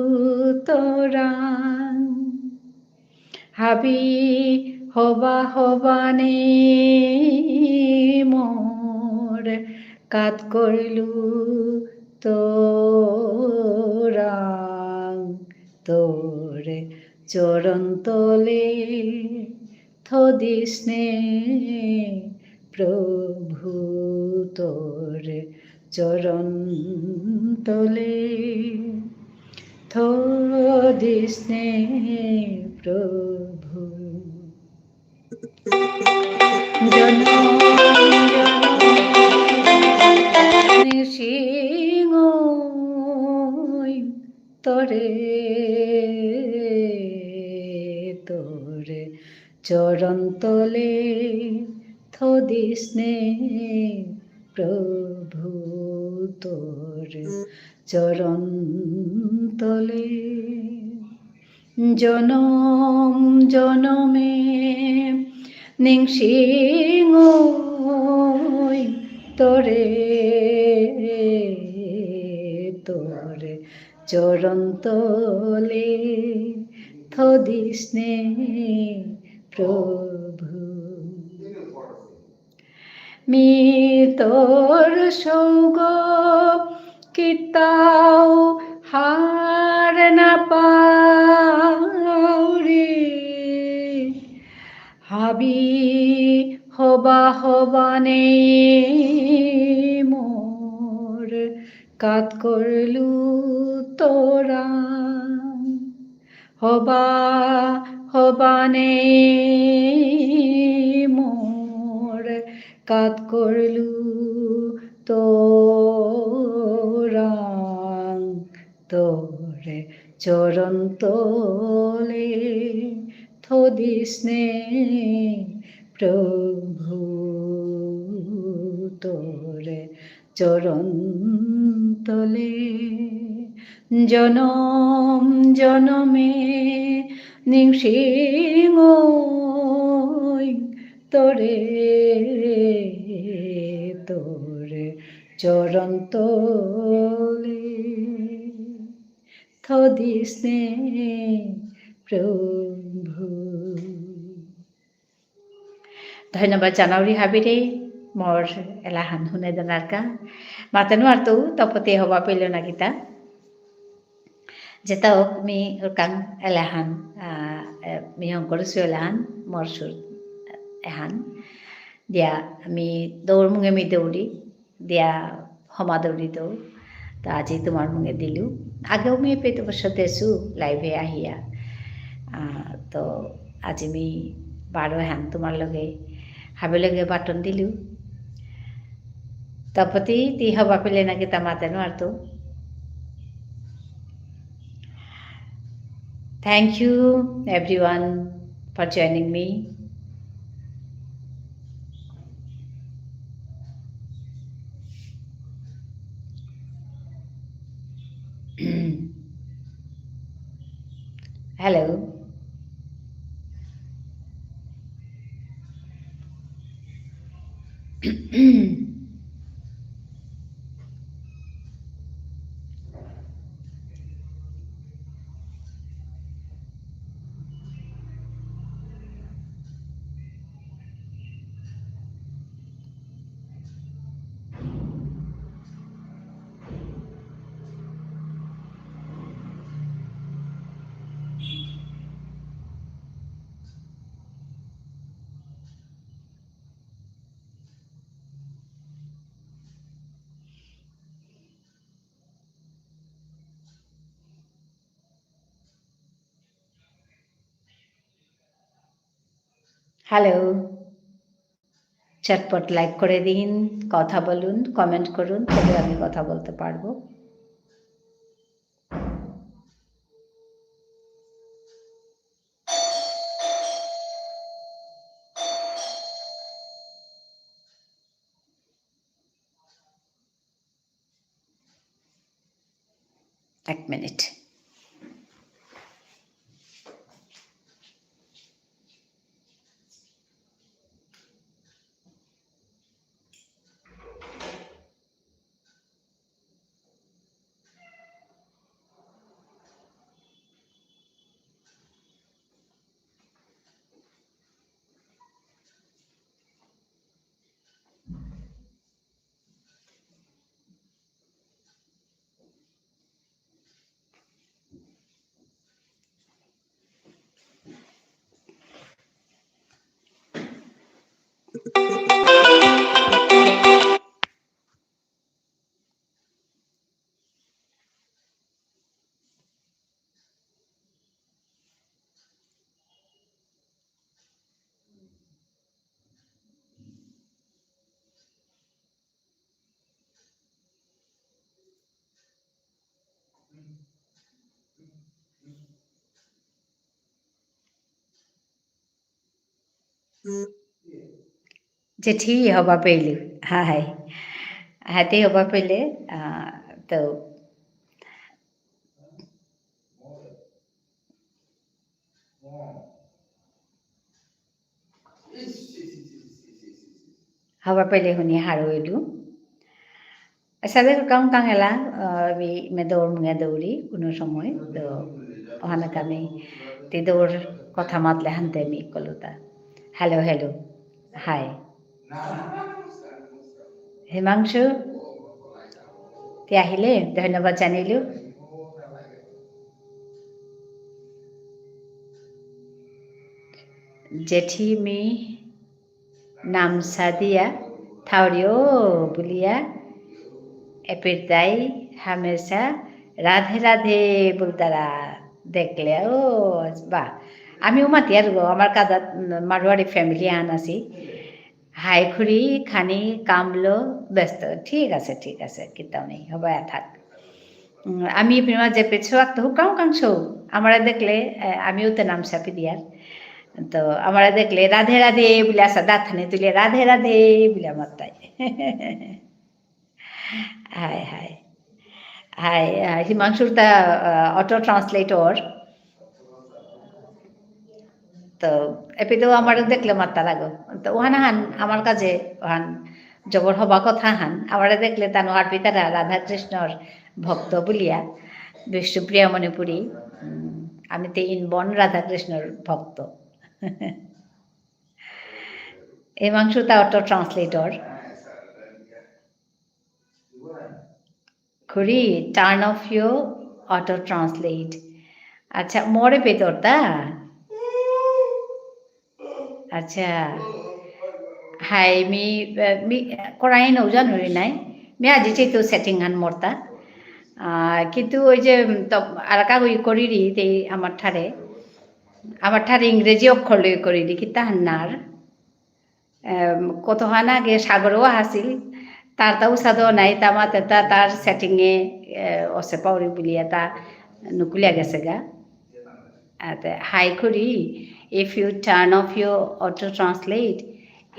তোরাং। হাবি হবা হবানে মোর কাত করলু তোরাং। তোর চরণ তলে থদিসনে প্রভু, তোর চরণ তলে থদিসনে প্রভু। জনম জনম নিশিং তোরে তোর চরণ তলে থদিসনে প্রভু, তোর চরণ তলে। জনম জনমে নিংসিং তোরে, তোর চরণ তলে থদিসনে প্রভু। মি তোর সৌগ কিতাও হার না পাউরি, হাবি হবা হবানে মোর কাত করলু তোরাং। হবা হবানে মোর কাত করলু তোরাং। তোর চরণ তলে থদিসনে প্রভু, তোর চরণ তলে। জনম জনমে নিংসিং তোরে, তোর চরণ তলে থদিসনে প্রভু। ধন্যবাদ জানাউরি হাবিরে, মোর এলাহান হুনে দেনারকা। মাতে নুয়ারতু, তপতি হবা পেল না গীতা। যেতা হোক, মি ওরকাং এলাহান, আহ, এ, মি হঙকরসু এলাহান, মোর সুর এহান। দিয়া, মি দৌর মুঙে মি দৌরি, দিয়া হমা দৌরি দৌ। তা আজি তোমার মুঙে দিলু। আগেও মি এপে তো বসে দেসু, live এ আহিয়া। আহ, তো আজি মি বারো হান তোমার লগে, হাবি লগে বাটন দিলু। তপতি তি হবা পেলে না গীতা মাতে নুয়ারতু। Thank you, everyone. for joining me. Hello. Hello. চটপট like করে দিন, কথা বলুন, comment করুন, তবে আমি কথা বলতে পারবো। এক মিনিট। জেঠি হবা পেইলু। হাই। হাতে হবা পেইলে, আহ, তো হবা পেইলে হুনি হারৌ ইলু। এসাদে কাম কাঙেলা, আহ, বি মে দৌড় মুঙে দৌড়ি কোনো সময়। তো ওহানে কামি তি দৌড় কথা মাতলে হানতে মি কলুতা। Hello, hello. Hi. হিমাংশু, তি আহিলে, ধন্যবাদ জানিলু। জেঠি মি নামসা দিয়া থাউরিও বুলিয়া এপিরদাই হামেশা রাধে রাধে বুলতারা দেখলে, ও, বাহ। আমিও মাতিয়ার গো, আমার কাদাত, উম, মারোয়ারি family আন আছি। হাই খুড়ি, খানি কামলো ব্যস্ত। ঠিক আছে, ঠিক আছে, কিতাও নেই, হবায়া থাক। উম, আমি পিমা যে পেছো আক তো হুকাম কাংসো। আমারে দেখলে, এ, আমিও তো নামসা পিদিয়ার। তো আমারে দেখলে রাধে রাধে বুলে আসা দাঁত হানে তুলে রাধে রাধে বুলে আমার তাই। হাই, হাই। হাই, আহ, হিমাংশুর তা, আহ, auto translate অর। তো, এপিতো আমারে দেখলে মাত্তা লাগো। তো, ওহান হান, আমার কাছে, ওহান, জবর হবা কথা হান। আমারে দেখলে তানু হারপিতারা রাধাকৃষ্ণর ভক্ত বুলিয়া, বিষ্ণুপ্রিয়া মণিপুরী, উম, আমি তো inborn রাধাকৃষ্ণর ভক্ত। হিমাংশু তা auto translate অর। খুড়ি, turn off your auto translate. আচ্ছা, মোরে পেতরতা? আচ্ছা। হাই, মি, মি, করাই নৌ জানুরি নাই। মি আজি চেতু setting হান মোরতা। আহ, কিন্তু ওই যে, উম, তো, আরাকা ওই করিরি, তেই আমার ঠারে। আমার ঠারে ইংরেজি অক্ষর লই করিরি, কিতা হান্নার? এম, কতহান আগে সাগরও আসিল, তার তা উসাদও নাই, তা মাতে তা তার setting এ, এ, অসে পাউরি বুলিয়া তা নুকুলিয়া গেছে গা। আতে, হাই খুড়ি, If you turn off your auto translate,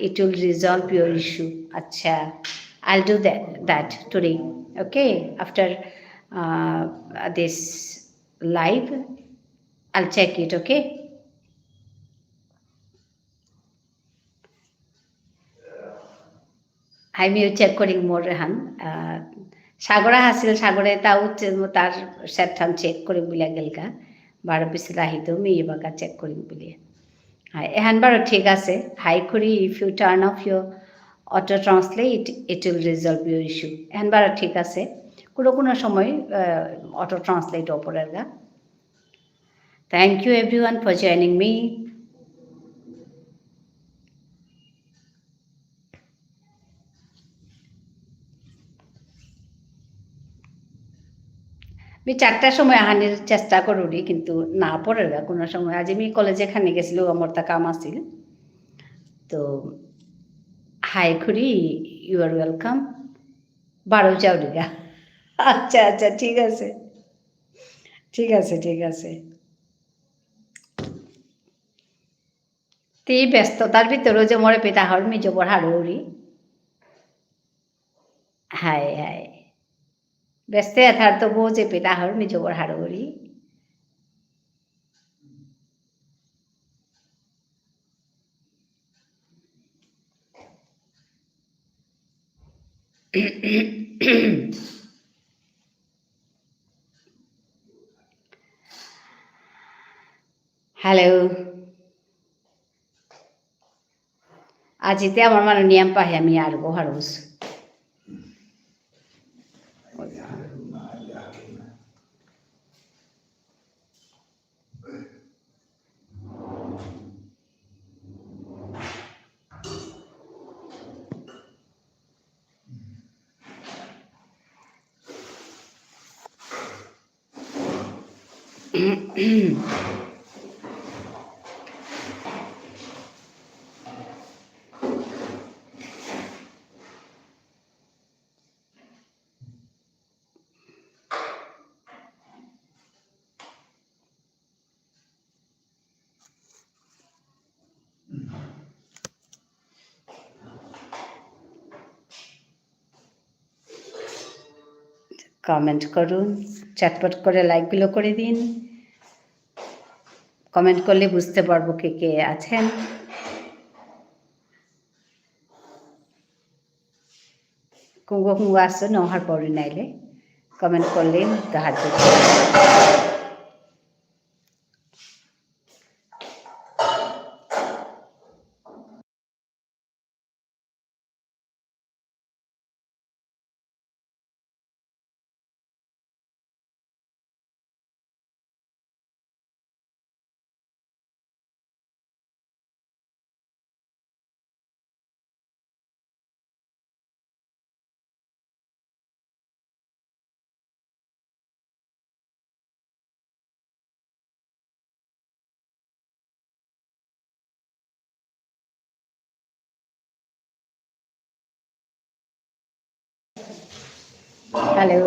it will resolve your issue. আচ্ছা, I'll do that, that today. Okay, after uh, this live, I'll check it. Okay. আমিও চেক করিং মোর হান। আহ, সাগরা হাসিল, সাগরে তাও চে-, তার সেটহান চেক করিং বুলিয়া গেলগা। বারো পিসিল আহিতো, মি এবাকা চেক করিং বুলিয়া। হ্যাঁ, এহান বারো ঠিক আছে। হাই করি, if you turn off your auto translate, it will resolve your issue. এহান বারো ঠিক আছে। কোনো কোনো সময়, আহ, অটো ট্রান্সলেট অপরেরগা। Thank you everyone for joining me. আমি চারটার সময় আহানির চেষ্টা করুরি, কিন্তু না পড়ের গা কোনো সময়। আজ আমি কলেজে খানি গেছিল, আমার তা কাম আছিল। তো হাই খুড়ি, you are welcome। বারো চাউরিগা। আচ্ছা, আচ্ছা, ঠিক আছে। ঠিক আছে, ঠিক আছে। তি ব্যস্ততার ভিতরে যে মোরে পিতা হর মি জবর হারৌরি। হায়, হায়। ব্যস্ত থার তো বউ যে পিতা হর মি জবর হারৌরি। Hello. আজিতে আমার মানে নিয়ম পাহে আমি আর গো হারুস। কমেন্ট করুন, চটপট করে লাইকগুলো করে দিন। কমেন্ট করলে বুঝতে পারবো কে কে আছেন। কুঙ্গ কুঙ্গ আসো, নহার পরে নাইলে কমেন্ট করলে তো হাত দিতে। Hello.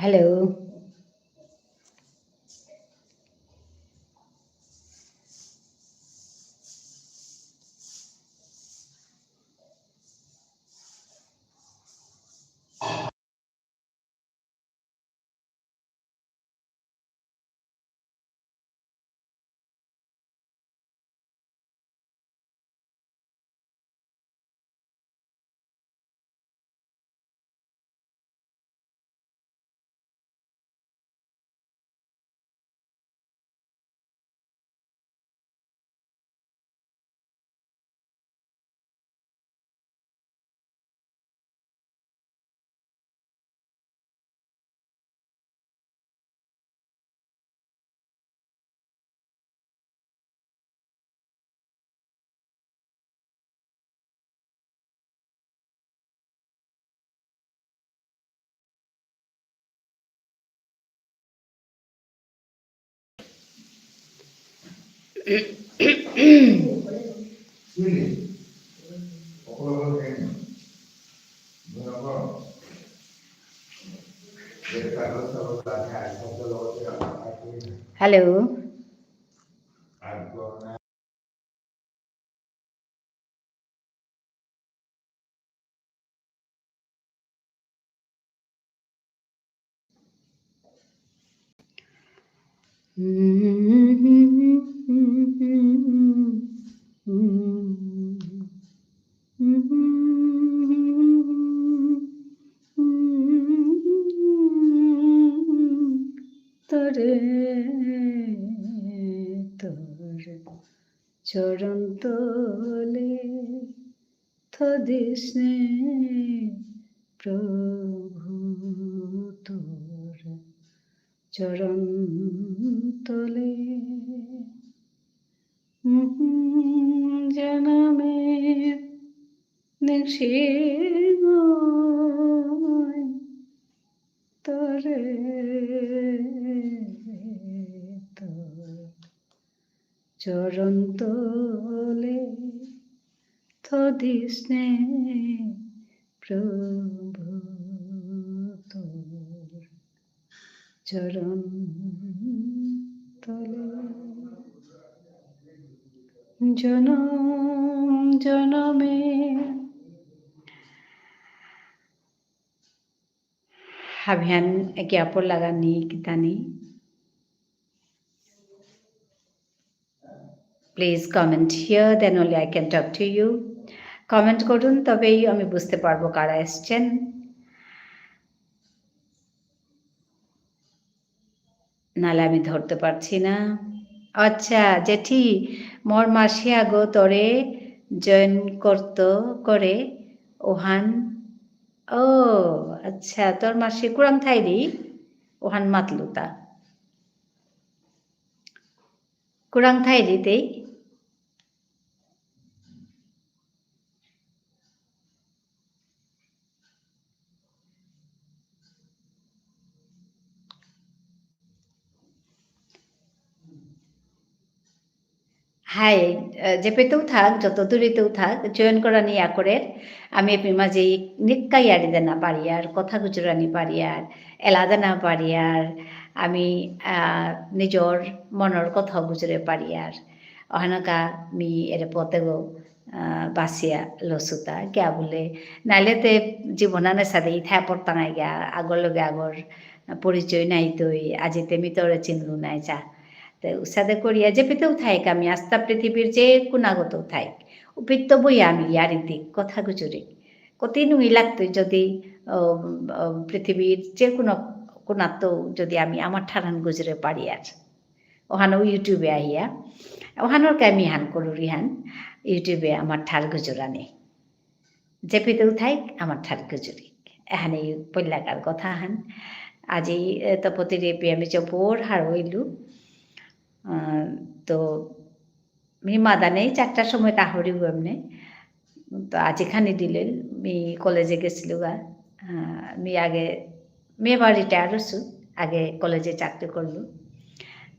Hello. Hello. তরে তোর চরণ তলে থদিস নে প্রভু তোর চরণ তলে। জনমে নিশিময় তরে তোর চরণ তলে থদিস নে প্রভু তোর চরণ তলে। জনম জনমে হাবিহান একে অপর লাগানি কিতানি। Please comment here, then only I can talk to you. Comment করুন, তবেই আমি বুঝতে পারবো কারা এসছেন। নালে আমি ধরতে পারছি না। আচ্ছা, জেঠি, মোর মাসি আগো তরে join করতো করে ওহান। ও, আচ্ছা, তোর মাসি কুরাং থাইরি? ওহান মাতলুতা। কুরাং থাইরি তেই? হাই, আহ, যেপেতেও থাক, যত দূরেতেও থাক, join করানি ইয়া করে, আমি এপি মাঝে নিক্কা ইয়ারি দেনা পারিয়ার, কথা গুজরানি পারিয়ার, এলা দেনা পারিয়ার, আমি, আহ, নিজর মনর কথা গুজরে পারিয়ার। অহানকা মি এরে পতেগো, আহ, বাসিয়া লসুতা, কিয়া বুলে, নাইলে তে জীবনানে সাদে ইথায় পড়তাঙাই গিয়া, আগর লগে আগর পরিচয় নাই তই, আজি তে মি তোরে চিনলু নাই চা। তে উসাদে করিয়া যেপেতেও থাইক আমি, আস্তা পৃথিবীর যে কোনাগত থাইক, উপিত্ত বইয়া আমি ইয়ারি দিক, কথা গুজরি। কতি নুই লাগতই যদি, আহ, আহ, পৃথিবীর যে কোনো কোনাত্ত যদি আমি আমার ঠারহান গুজরে পারিয়ার। ওহানো YouTube-এ আহিয়া, ওহানোর কা মি হান করুরি হান, YouTube-এ আমার ঠার গুজরানি। যেপেতেও থাইক, আমার ঠার গুজরি। এহানে পল্লাকার কথা হান। আজি, এ, তপতিরে পি আমি জবর হারৌ ইলু। আহ, তো মি মাদানে চারটার সময় তাহরি এমনে। তো আজি খানি দিলে, মি কলেজে গেছিলুগা। আহ, মি আগে, মি এবার retire হসু, আগে কলেজে চাকরি করলু।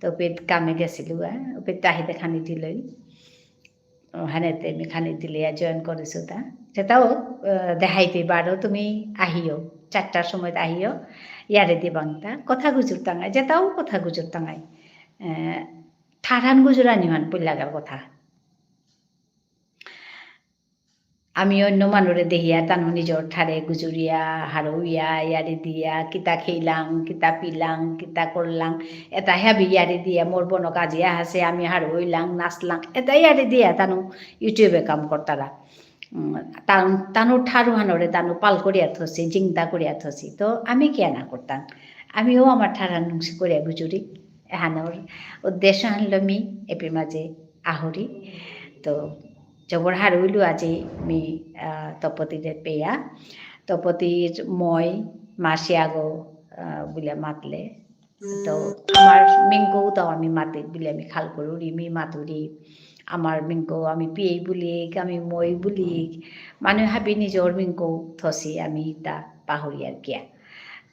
তো ওপেত কামে গেছিলুগা, ওপেত তাহিদে খানি দিলে। ওহানেতে মি খানি দিলে আর join করেসু তা। যেতাও, আহ, দেহাইতে বারো তুমি আহিও, চারটার সময় আহিও, ইয়ারে দিবাংতা। কথা গুজুরতাঙাই, যেতাও কথা গুজুরতাঙাই। আহ, ঠারহান গুজরানি হান পল্লাকার কথা। আমি অন্য মানুরে দেহিয়া তানু নিজর ঠারে গুজুরিয়া, হারৌইয়া, ইয়ারি দিয়া, কিতা খেইলাং, কিতা পিলাং, কিতা করলাং, এতা হাবি ইয়ারি দিয়া, মোর বনক আজি আহাসে, আমি হারৌইলাং, নাচলাং, এতা ইয়ারি দিয়া তানু YouTube-এ কাম করতারা। উম, তান-, তানুর ঠারহানরে তানু পাল করিয়া থসি, জিংদা করিয়া থসি। তো আমি কিয়া না করতাম? আমিও আমার ঠারহান নুংসি করিয়া গুজুরি। এহানর উদ্দেশ্য হানলো মি এপি মাঝে আহরি। তো জবর হারৌ ইলু আজি মি, আহ, তপতিরে পেয়া। তপতির মই মাসি আগো, আহ, বুলে মাতলে। তো আমার মিংকৌ তো আমি মাতি বুলে আমি খাল করুরি, মি মাতুরি। আমার মিংকৌ আমি পিয়েই বুলিক, আমি মই বুলিক। মানু হাবি নিজর মিংকৌ থসি আমি তা পাহুরিয়ার কিয়া।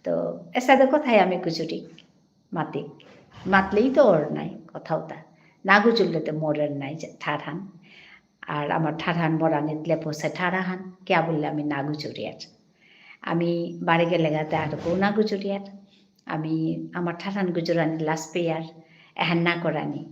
তো এসাদে কথাই আমি গুজুরি। মাতিক। মাতলেই তো অর নাই, কথাও তা। না গুজুরলে তো মোরের নাই যে ঠারহান। আর আমার ঠারহান বরানিত লেপসে ঠারহান, কিয়া বুললে আমি না গুজুরিয়ার। আমি বাড়ি গেলেগাতে আর কেউ না গুজুরিয়ার। আমি আমার ঠারহান গুজুরানি লাজ পেয়ার, এহান না করানি।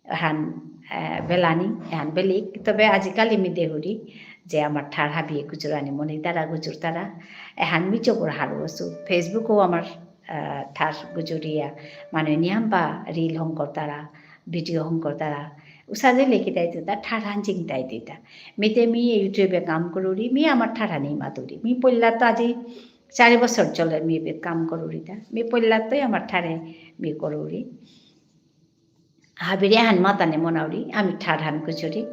এহান, আহ, বেলানি, এহান বেলিক। তবে আজিকালি মি দেহুরি যে আমার ঠার হাবিয়ে গুজুরানি মনে তারা গুজুর তারা। এহান মি চোপর হারু আসু। Facebook-ও আমার, আহ, ঠার গুজুরিয়া, মানে নিয়াম বা reel হং করতারা, video হং করতারা। উসাদে লেখি তাই দিতা, ঠারহান জিং তাই দিতা। মিতে মি YouTube-এ কাম করুরি, মি আমার ঠারহানি মাতুরি। মি পল্লা তো আজি চারি বছর চলে মি এবে কাম করুরিতা। মি পল্লা তো আমার ঠারে মি করুরি। হাবিরে হান মাতানি মনাউরি, আমি ঠারহান গুজুরি,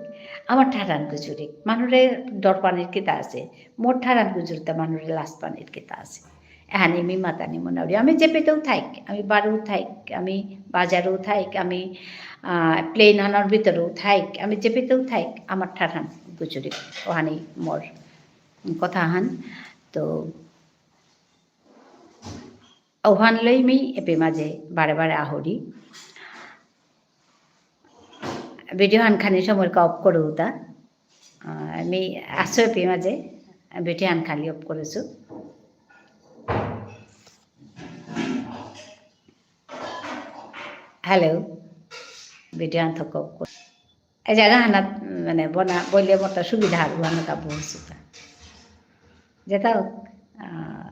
আমার ঠারহান গুজুরি। মানুরে ডর পানির কিতা আছে, মোর ঠারহান গুজুরতে মানুরে লাজ পানির কিতা আছে। এহানি মি মাতানি মনাউরি। আমি যেপেতেও থাইক, আমি বারো থাইক, আমি বাজারও থাইক, আমি, আহ, plane হানর ভিতরেও থাইক, আমি যেপেতেও থাইক, আমার ঠারহান গুজুরি। ওহানি মোর কথাহান। তো ওহান লই মি এপে মাঝে বারে বারে আহুরি। Video হান খানি সময়কা off করুতা। আহ, মি আসো এপে মাঝে video হান খালি off করেসু। Hello, video হান থক off কর। এই জায়গা হানাত, মানে, বনা, বললে মোর তা সুবিধা হবে, হানাত আবু হসুতা। যেটা হোক, আহ,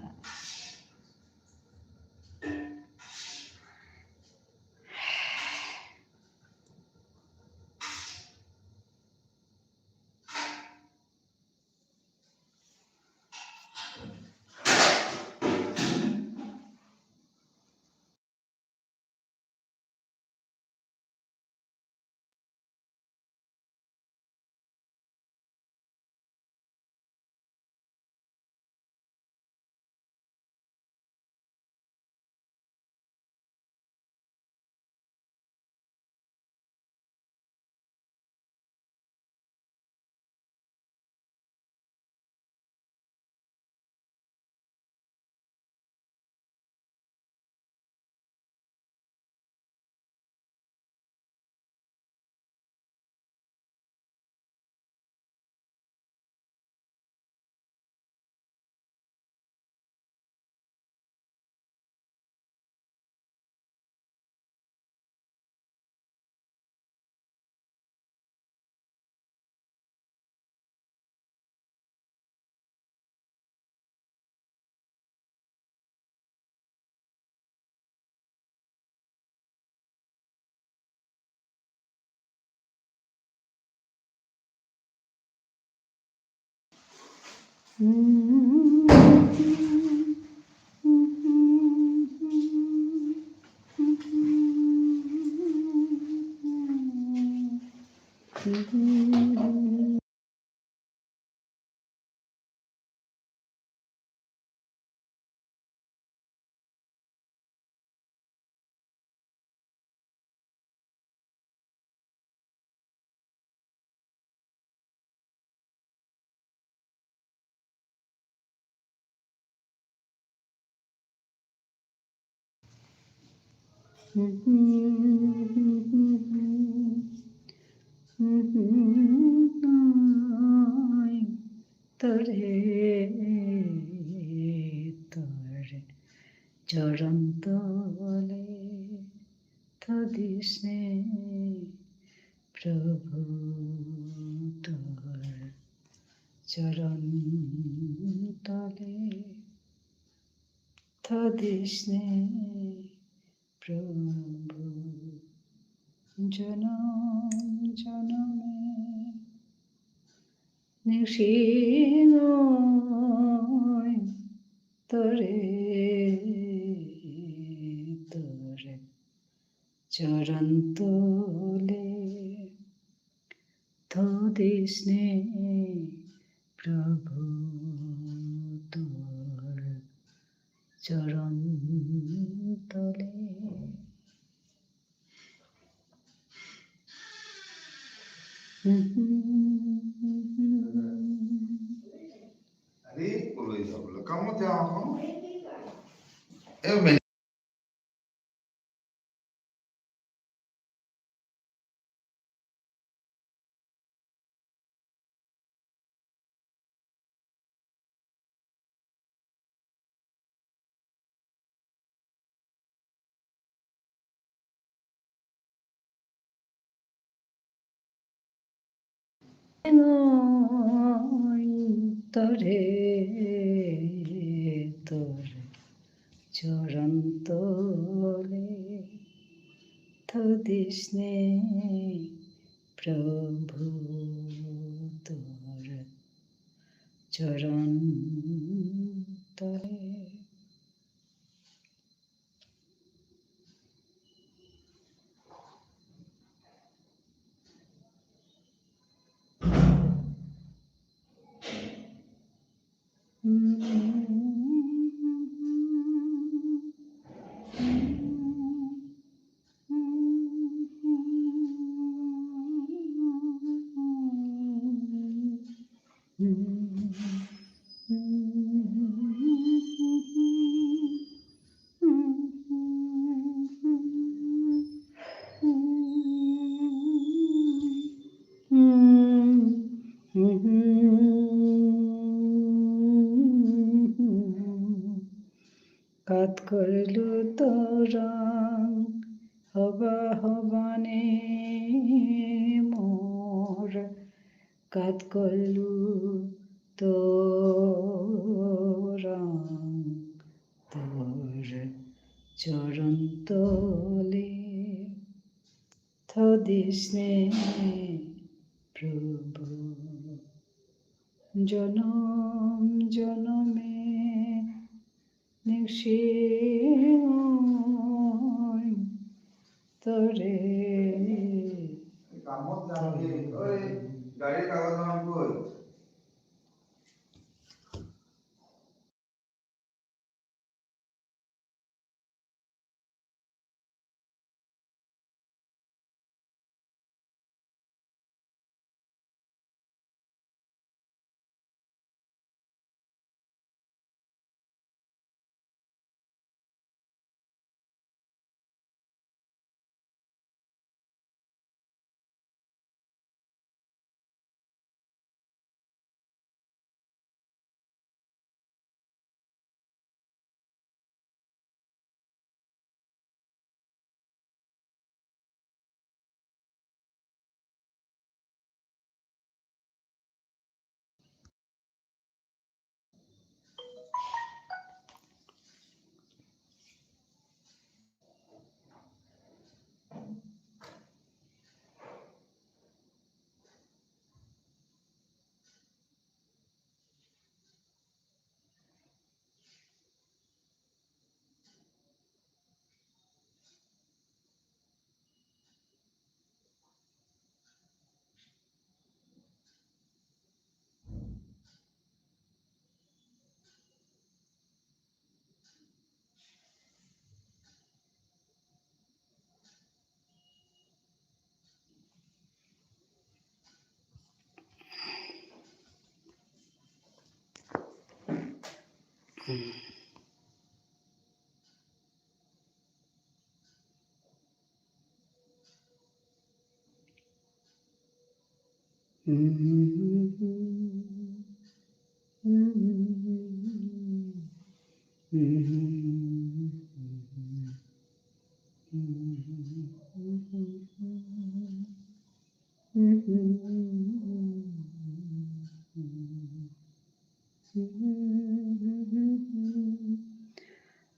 তোরে, তোরে, চরণ তলে থদিস নে প্রভু, তোর চরণ তলে থদিস নে প্রভু, জনম জনমে নিশিঙয় তোরে, তোরে চরণ তলে থদিস নে প্রভু, তোর চরণ তলে। আরে, বলে যাবো, কামো যা এখন। এ, মে- নয় তরে তোর চরণ তলে, থদিস নে প্রভু তোর চরণ তলে। কাত করলু তরাং হবা হবানে মোর, কাত করলু তরাং তোর চরণ তলে, থদিস নে প্রভু। জনম জনমে নিংশিং তরে। কামত যাবে, ওই গাড়ির কাগজ আমার কই?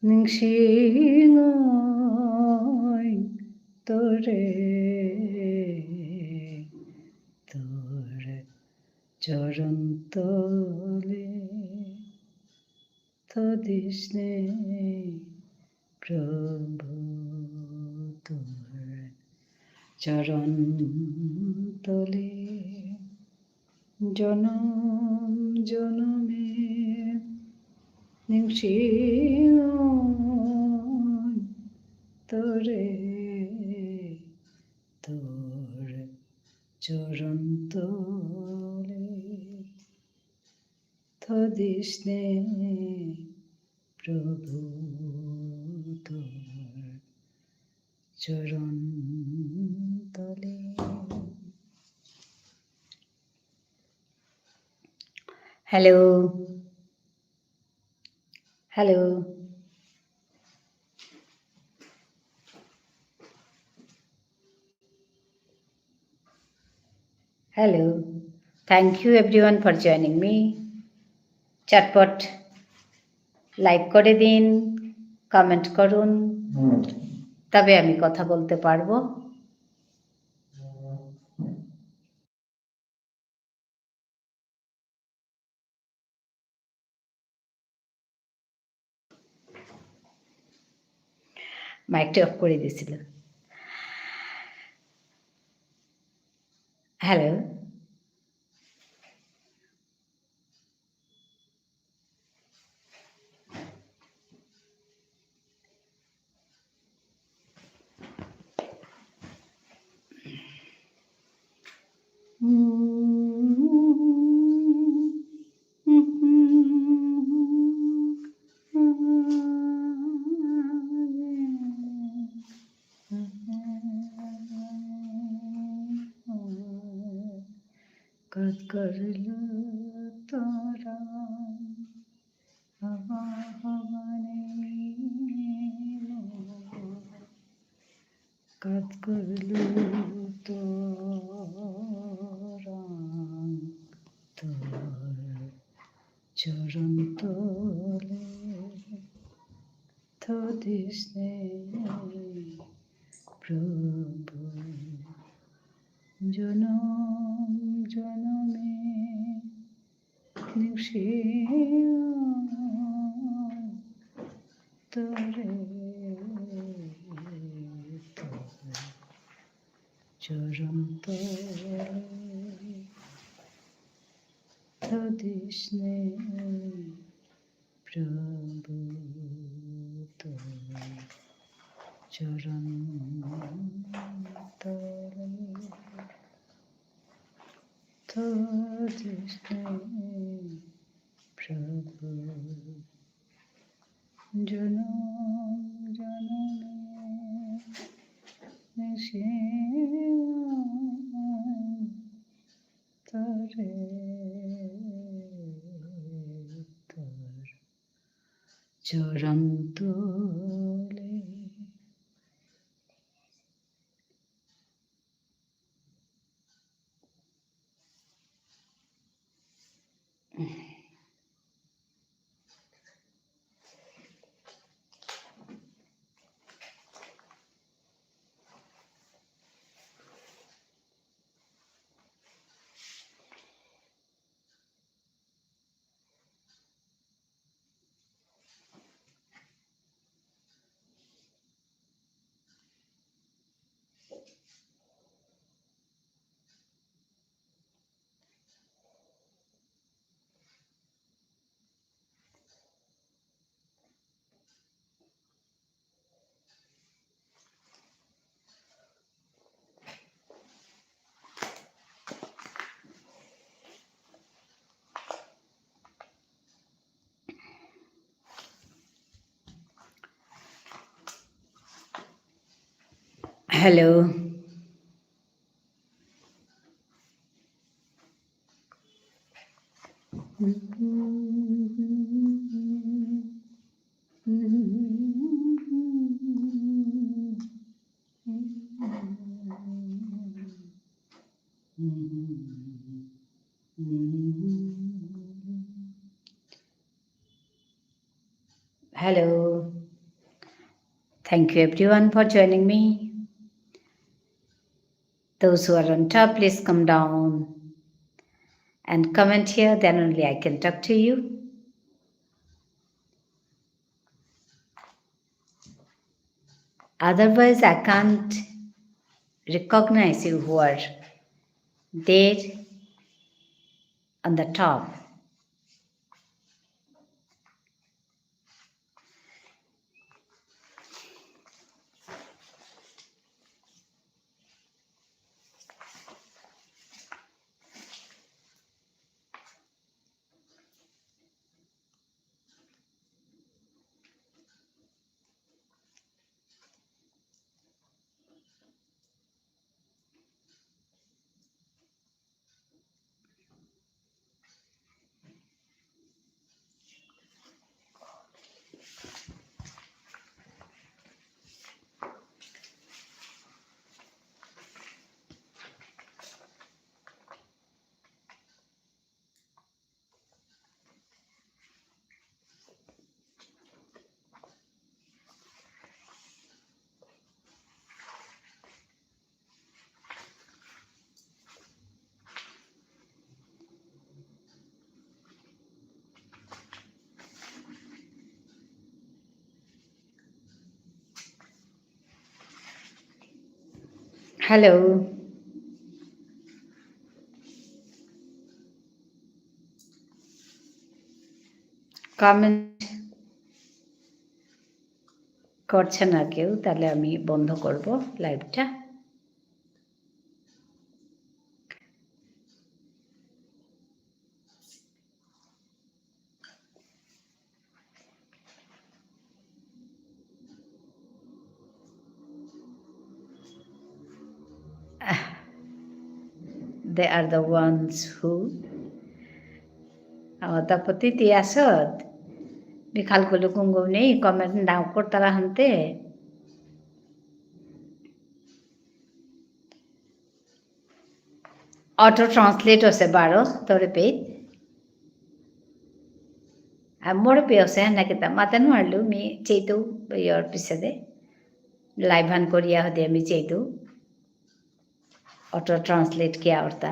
নিংশিং অইং তরে তোর চরণ তলে, থদিস নে প্রভু তোর চরণ তলে। জনম জনমে নিংশিং অইং তরে তোর চরণ তলে, থদিস নে প্রভু তোর চরণ তলে। Hello. Hello. Hello. Thank you everyone for joining me. চটপট like করে দিন, comment করুন, তবে আমি কথা বলতে পারবো। মাইকটা অফ করে দিয়েছিল। হ্যালো। কত করলু তোরা, হবা হবা নেই মোর। কত করলু তোরা, তোর চরণ তলে থদিস নে প্রভু। জনম জনমে নিংশিয়াং তরে, তোর চরণ তলে থদিস নে প্রভু, তোর চরণ তলে থদিস নে প্রভু। জনম জনমে নিংশিয়াং তরে, তোর চরণ তলে। Hello. Hello. Thank you everyone for joining me. Those who are on top, please come down and comment here, then only I can talk to you. Otherwise, I can't recognize you who are there on the top. Hello. Comment করছে না কেউ, তাহলে আমি বন্ধ করব liveটা। They are the ones who, আমার তা প্রতি তি আসত। মি খাল খুলু কুঙ্গো নেই, comment নাও করতারা হানতে। Auto translate আছে বারো, তোরে পেয়ে। আর মোর পেয়ে আছে, না কিতা, মাতে নোয়ারলু, মি চেইতু, ইয়র পিছেদে। Live হান করিয়া হদে মি চেইতু। Auto translate কিয়া অরতা।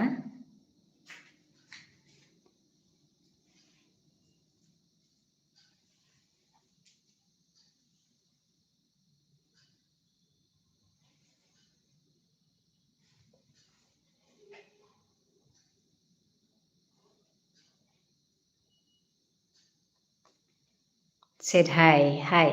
Said hi, hi.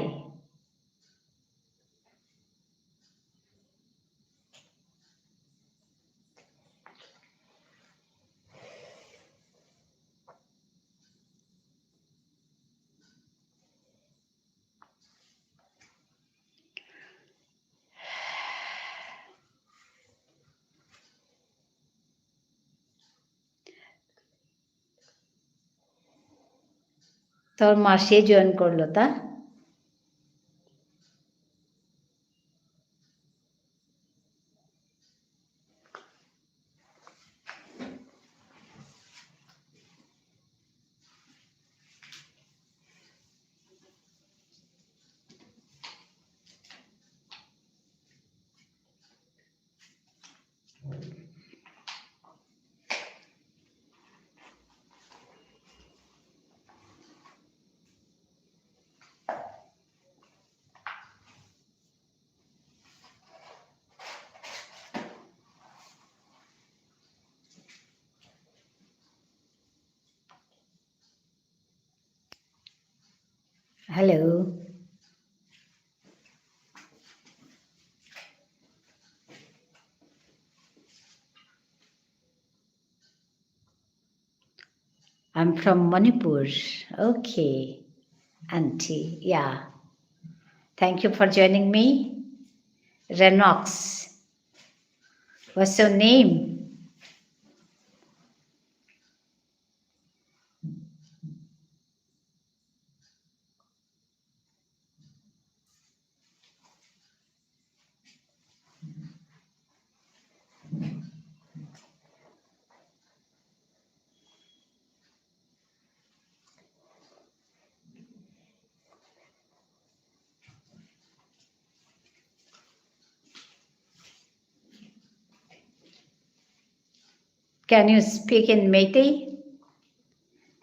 তোর মাসে join করলো তা? Hello. I'm from Manipur. Okay, auntie. Yeah. Thank you for joining me. Renox. What's your name? Can you speak in Meitei?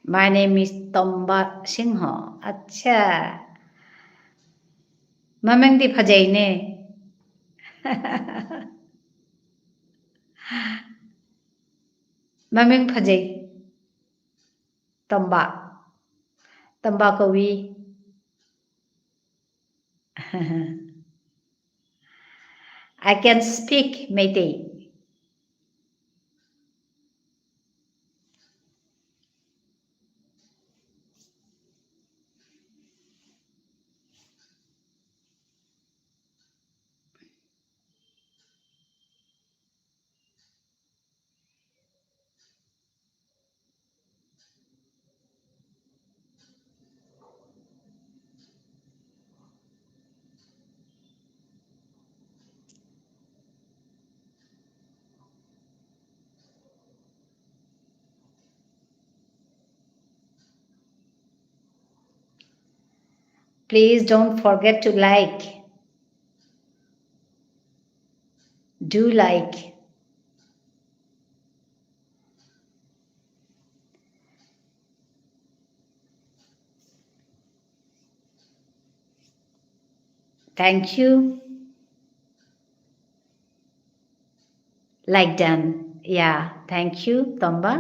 My name is Tomba Singho. আচ্ছা। মামেং দি ফাজাই নে। মামেং ফাজাই। Tomba. Tomba কবি। I can speak Meitei. Please don't forget to like. Do like. Thank you. Like done. Yeah, thank you, Tamba.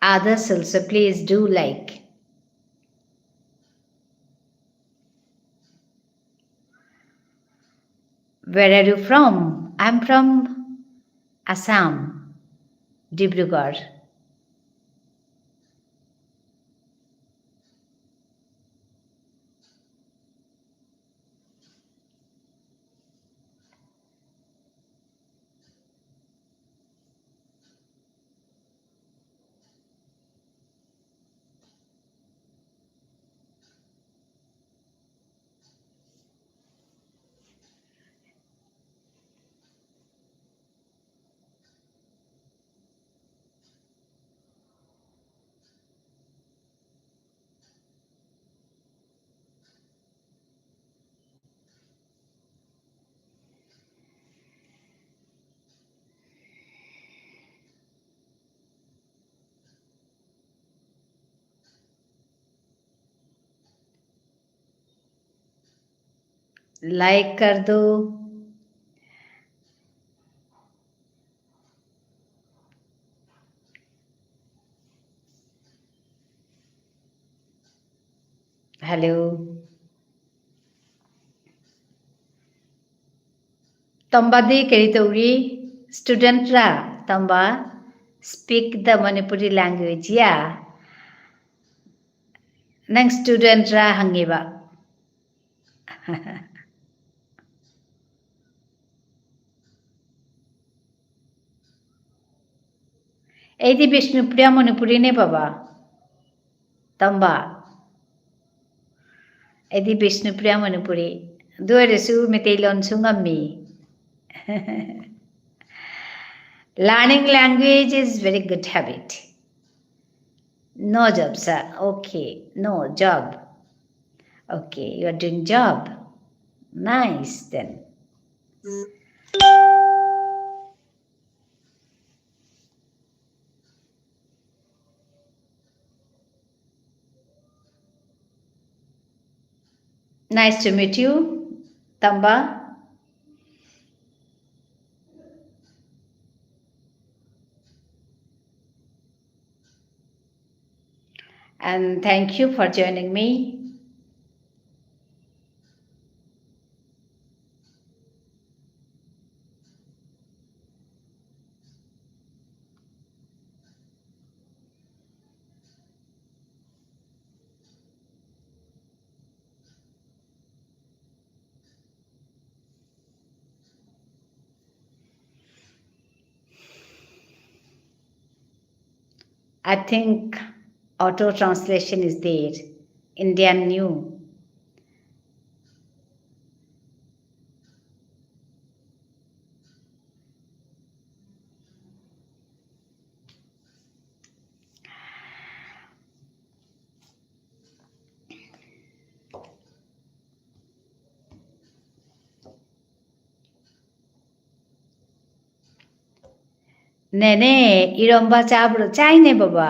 Others also, please do like. Where are you from? I'm from Assam, Dibrugarh. Like कर दो। Hello। Tamba di keri turi student ra, Tamba speak the Manipuri language, yeah. Nang student ra hangiba. Edi Bishnupriya Manipuri ne baba. Tamba. Edi Bishnupriya Manipuri. Duere su Meitei lon su ngammi. Learning language is very good habit. No job, sir. Okay. No job. Okay, you are doing job. Nice then. Nice to meet you, Tamba. And thank you for joining me. I think auto translation is there. Indian new. নেনে, ইরম্বা চা ব্রো, চাই নে বাবা।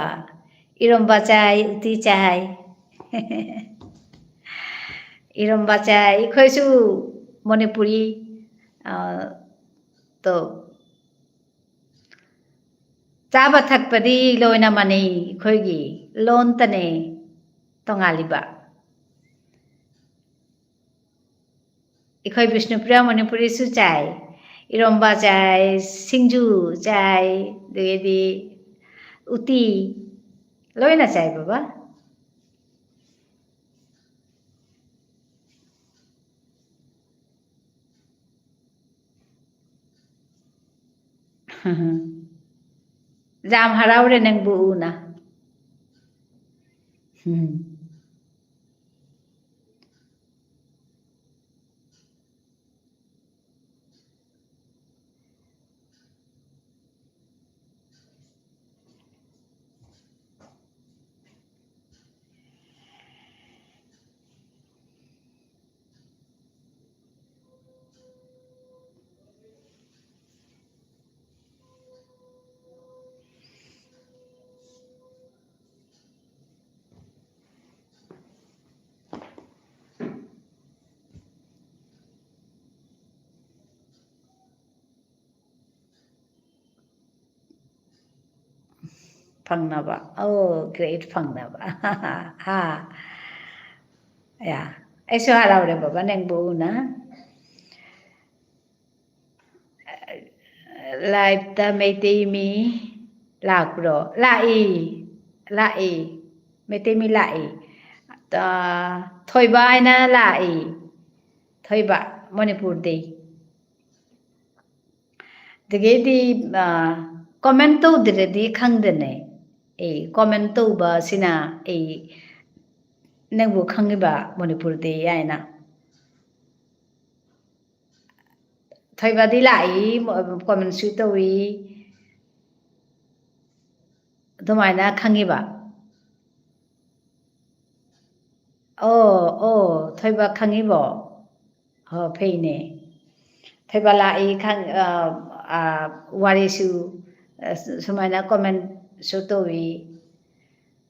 ইরম্বা চাই, উতি চাই। ইরম্বা চাই, ইখৈসু মণিপুরী, আহ, তো, চা বা থাকপাদি লইনা মানে, ইখৈগি, লন তানে, তঙালিবা। ইখৈ বিষ্ণুপ্রিয়া মণিপুরী সু চাই, ইরম্বা চাই, সিংজু চাই, দুয়েদি উতি, লইনা চাই বাবা। জাম হারাউরে নেংবু উনা। হুম। ꯐꯪꯅꯕ꯫ Oh, great, ꯐꯪꯅꯕ꯫ ꯍꯥ꯫ ꯌꯥ꯫ ꯑꯩꯁꯨ ꯍꯔꯥꯎꯔꯦ ꯕꯕꯥ, ꯅꯪꯕꯨ ꯎꯅ꯫ Live ꯇ ꯃꯩꯇꯩ ꯃꯤ ꯂꯥꯛꯄ꯭ꯔꯣ? ꯂꯥꯛꯏ꯫ ꯂꯥꯛꯏ꯫ ꯃꯩꯇꯩ ꯃꯤ ꯂꯥꯛꯏ꯫ ꯑ, ꯊꯣꯏꯕ ꯍꯥꯏꯅ ꯂꯥꯛꯏ꯫ ꯊꯣꯏꯕ, ꯃꯅꯤꯄꯨꯔꯗꯩ꯫ ꯑꯗꯒꯤꯗꯤ, ꯑ, comment ꯇꯧꯗ꯭ꯔꯗꯤ ꯈꯪꯗꯅꯦ꯫ ꯑꯩ comment ꯇꯧꯕꯁꯤꯅ ꯑꯩ ꯅꯪꯕꯨ ꯈꯪꯉꯤꯕ ꯃꯅꯤꯄꯨꯔꯗꯤ ꯍꯥꯏꯅ꯫ ꯊꯣꯏꯕꯗꯤ ꯂꯥꯛꯏ, ꯃ-, comment ꯁꯨ ꯇꯧꯏ꯫ ꯑꯗꯨꯃꯥꯏꯅ ꯈꯪꯉꯤꯕ꯫ ꯑꯣ, ꯑꯣ, ꯊꯣꯏꯕ ꯈꯪꯉꯤꯕꯣ? ꯍꯣ, ꯐꯩꯅꯦ꯫ ꯊꯣꯏꯕ ꯂꯥꯛꯏ ꯈꯪ-, ꯑ, ꯑ, ꯋꯥꯔꯤꯁꯨ, ꯑ, ꯁꯨꯃꯥꯏꯅ comment ꯁꯨ ꯇꯧꯏ꯫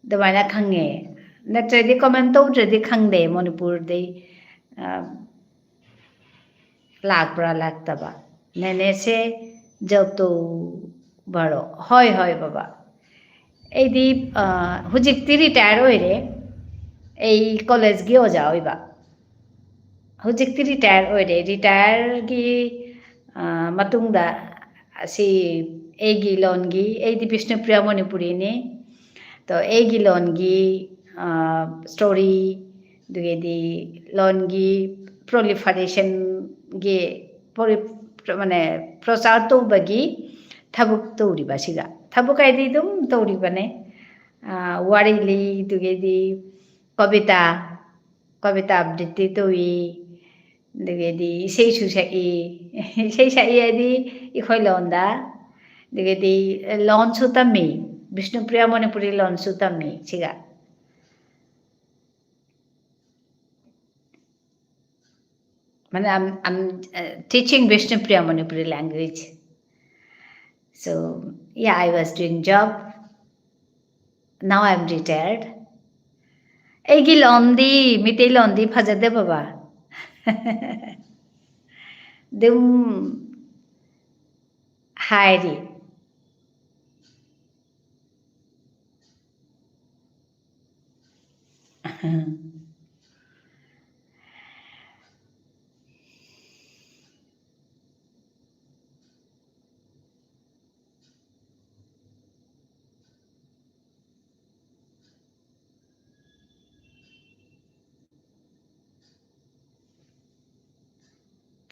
ꯑꯗꯨꯃꯥꯏꯅ ꯈꯪꯉꯦ꯫ ꯅꯠꯇ꯭ꯔꯗꯤ comment ꯇꯧꯗ꯭ꯔꯗꯤ ꯈꯪꯗꯦ ꯃꯅꯤꯄꯨꯔꯗꯩ, ꯑ, ꯂꯥꯛꯄ꯭ꯔꯥ ꯂꯥꯛꯇꯕ꯫ ꯅꯦꯅꯦꯁꯦ job ꯇꯧꯕꯔꯣ? ꯍꯣꯏ, ꯍꯣꯏ, ꯕꯕꯥ꯫ ꯑꯩꯗꯤ, ꯑ, ꯍꯧꯖꯤꯛꯇꯤ retire ꯑꯣꯏꯔꯦ꯫ ꯑꯩ college ꯒꯤ ꯑꯣꯖꯥ ꯑꯣꯏꯕ꯫ ꯍꯧꯖꯤꯛꯇꯤ retire ꯑꯣꯏꯔꯦ꯫ Retire ꯒꯤ, ꯑ, ꯃꯇꯨꯡꯗ ꯑꯁꯤ ꯑꯩꯒꯤ ꯂꯣꯟꯒꯤ, ꯑꯩꯗꯤ ꯕꯤꯁꯅꯨꯄ꯭ꯔꯤꯌꯥ ꯃꯅꯤꯄꯨꯔꯤꯅꯤ꯫ ꯇꯣ ꯑꯩꯒꯤ ꯂꯣꯟꯒꯤ, ꯑ, story, ꯑꯗꯨꯒꯤꯗꯤ ꯂꯣꯟꯒꯤ proliferation ꯒꯤ ꯄ꯭ꯔꯣꯂꯤ-, ꯃꯥꯅꯦ, ꯄ꯭ꯔꯆꯥꯔ ꯇꯧꯕꯒꯤ ꯊꯕꯛ ꯇꯧꯔꯤꯕ ꯁꯤꯒ꯫ ꯊꯕꯛ ꯍꯥꯏꯗꯤ ꯑꯗꯨꯝ ꯇꯧꯔꯤꯕꯅꯦ꯫ ꯑ, ꯋꯥꯔꯤ ꯂꯤ, ꯑꯗꯨꯒꯤꯗꯤ ꯀꯕꯤꯇꯥ, ꯀꯕꯤꯇꯥ ꯑꯕ꯭ꯔꯤꯇꯤ ꯇꯧꯏ, ꯑꯗꯒꯤꯗꯤ ꯏꯁꯩꯁꯨ ꯁꯛꯏ, ꯏꯁꯩ ꯁꯛꯏ ꯍꯥꯏꯗꯤ ꯑꯩꯈꯣꯏ ꯂꯣꯟꯗ, ꯑꯗꯒꯤꯗꯤ ꯂꯣꯟꯁꯨ ꯇꯝꯃꯤ, ꯕꯤꯁꯅꯨꯄ꯭ꯔꯤꯌꯥ ꯃꯅꯤꯄꯨꯔꯤ ꯂꯣꯟꯁꯨ ꯇꯝꯃꯤ, ꯁꯤꯒ꯫ ꯃꯥꯅꯦ, I'm, I'm, uh, teaching Bishnupriya Manipuri language. So, yeah, I was doing job. Now I'm retired. ꯑꯩꯒꯤ ꯂꯣꯟꯗꯤ, ꯃꯤꯇꯩ ꯂꯣꯟꯗꯤ ꯐꯖꯗꯦ ꯕꯕꯥ꯫ ꯑꯗꯨꯝ ꯍꯥꯏꯔꯤ꯫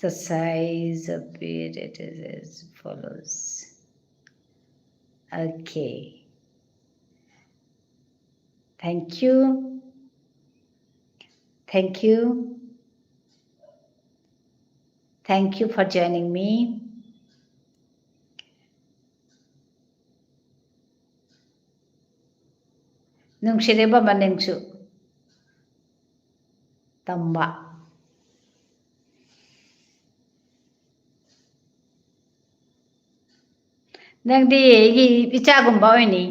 The size of it, it is as follows. Okay. Thank you. Thank you. Thank you for joining me. ꯅꯨꯡꯁꯤꯔꯦ ꯕꯃꯥ ꯅꯪꯁꯨ꯫ ꯇꯝꯕ꯫ ꯅꯪꯗꯤ ꯑꯩꯒꯤ ꯏꯆꯥꯒꯨꯝꯕ ꯑꯣꯏꯅꯤ꯫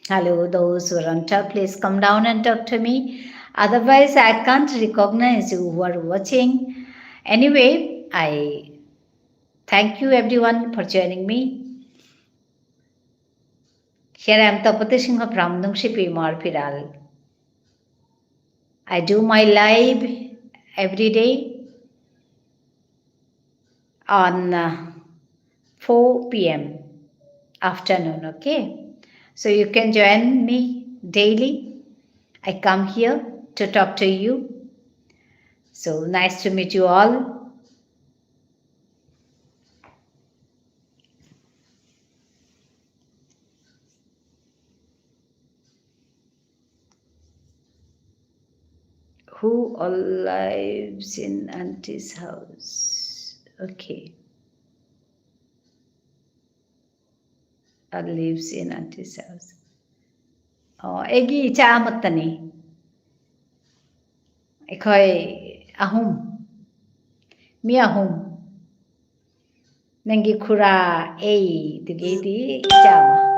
Hello, those who are on top, please come down and talk to me. Otherwise, I can't recognize you who are watching. Anyway, I thank you everyone for joining me. Here I am, Tapati Singha from Nungshipi Imar Phiral. I do my live every day on, uh, four p m afternoon, okay? So you can join me daily. I come here to talk to you. So nice to meet you all. Who all lives in auntie's house? Okay. All lives in auntie's house. Oh, ꯑꯩꯒꯤ ꯏꯆꯥ ꯑꯃꯠꯇꯅꯤ꯫ ꯑꯩꯈꯣꯏ ꯑꯍꯨꯝ꯫ ꯃꯤ ꯑꯍꯨꯝ꯫ ꯅꯪꯒꯤ ꯈꯨꯔꯥ ꯑꯩ, ꯑꯗꯨꯒꯤꯗꯤ ꯏꯆꯥꯃ꯫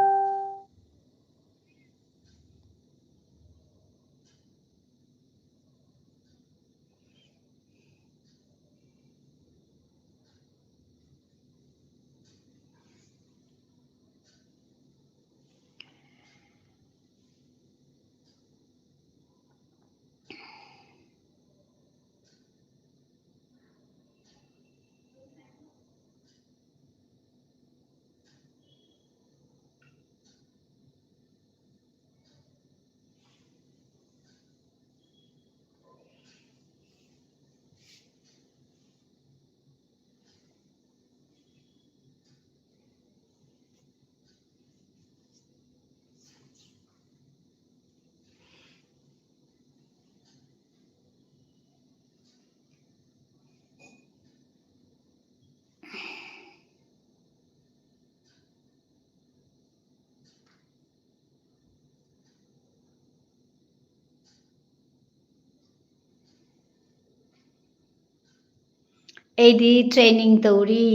ꯑꯩꯗꯤ training ꯇꯧꯔꯤ,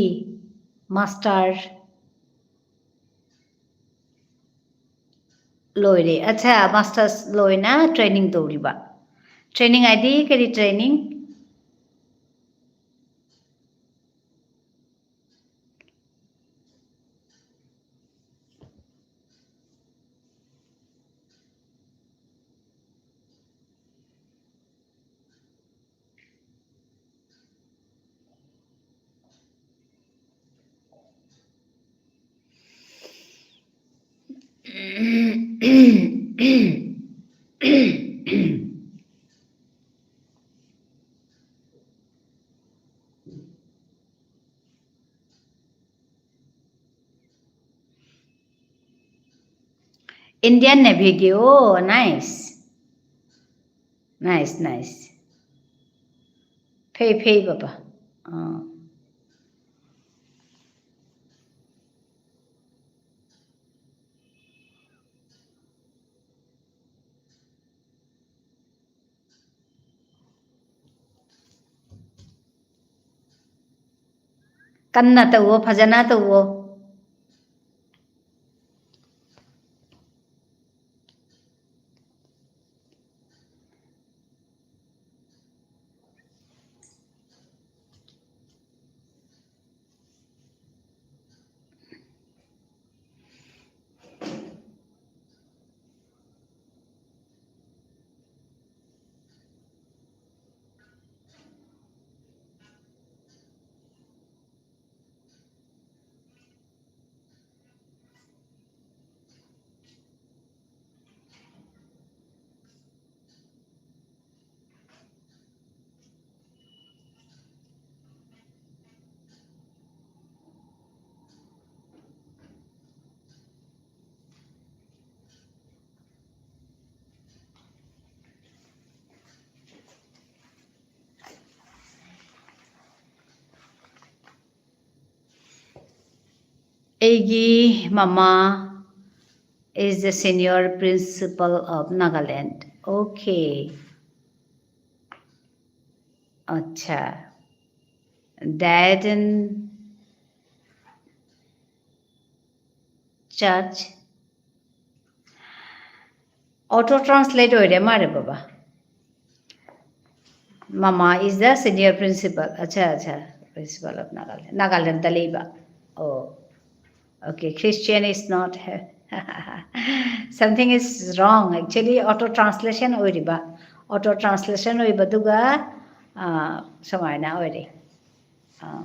master ꯂꯣꯏꯔꯦ꯫ ꯑꯠꯆꯥ, masters ꯂꯣꯏꯅ training ꯇꯧꯔꯤꯕ꯫ Training ꯍꯥꯏꯗꯤ ꯀꯔꯤ training? Indian Navy ꯒꯤ, oh, nice. Nice, nice. ꯐꯩ, ꯐꯩ, ꯕꯕꯥ꯫ ꯑꯥ꯫ ꯀꯟꯅ ꯇꯧꯋꯣ, ꯐꯖꯅ ꯇꯧꯋꯣ꯫ ꯑꯩꯒꯤ ꯃꯃꯥ is the senior principal of Nagaland. Okay. Acha. Dad in church. Auto translate ꯑꯣꯏꯔꯦ ꯃꯥꯔꯦ ꯕꯕꯥ꯫ Mama is the senior principal. Acha, acha. Principal of Nagaland. Nagaland ꯗ ꯂꯩꯕ꯫ Oh. Okay, Christian is not here. Something is wrong. Actually, auto translation ꯑꯣꯏꯔꯤꯕ꯫ Auto translation ꯑꯣꯏꯕꯗꯨꯒ, ꯑꯥ, ꯁꯨꯃꯥꯏꯅ ꯑꯣꯏꯔꯦ꯫ ꯑꯥ꯫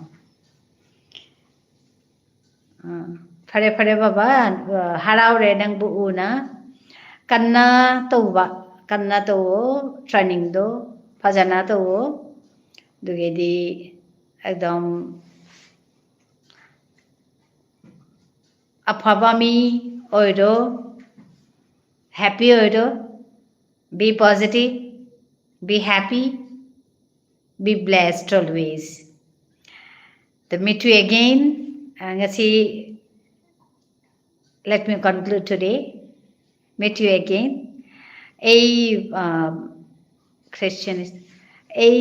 ꯑꯥ, ꯐꯔꯦ, ꯐꯔꯦ, ꯕꯕꯥ, ꯑꯥ, ꯍꯔꯥꯎꯔꯦ ꯅꯪꯕꯨ ꯎꯅ꯫ ꯀꯟꯅ ꯇꯧꯕ, ꯀꯟꯅ ꯇꯧꯋꯣ, training ꯗꯣ ꯐꯖꯅ ꯇꯧꯋꯣ꯫ ꯑꯗꯨꯒꯤꯗꯤ ꯑꯦꯛꯗꯝ ꯑꯐꯕ ꯃꯤ ꯑꯣꯏꯔꯣ, happy ꯑꯣꯏꯔꯣ, be positive, be happy, be blessed always. To meet you again, uh, ꯉꯁꯤ, let me conclude today. Meet you again. I, uh, Christian is, এই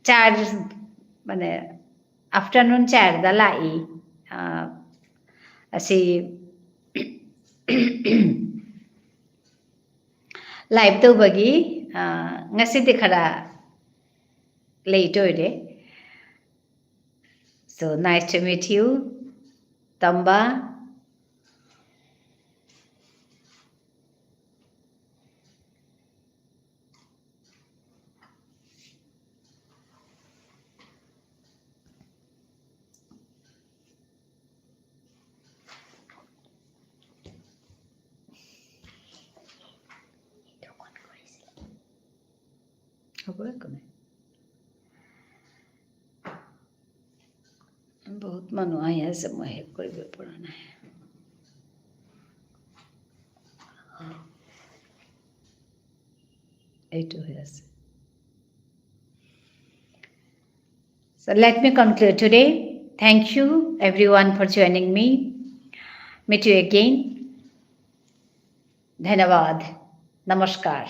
চার, মানে, afternoon চার দালা এই, আহ, আসি live তো বাগি, আহ, ngasi দেখারা late হইরে। So nice to meet you, Tamba. হব একো নাই। বহুত মানুহ আহি আছে, মই শেষ কৰিব পৰা নাই। এইটো হৈ আছে। So let me conclude today. Thank you everyone for joining me. Meet you again. ধন্যবাদ। নমস্কার।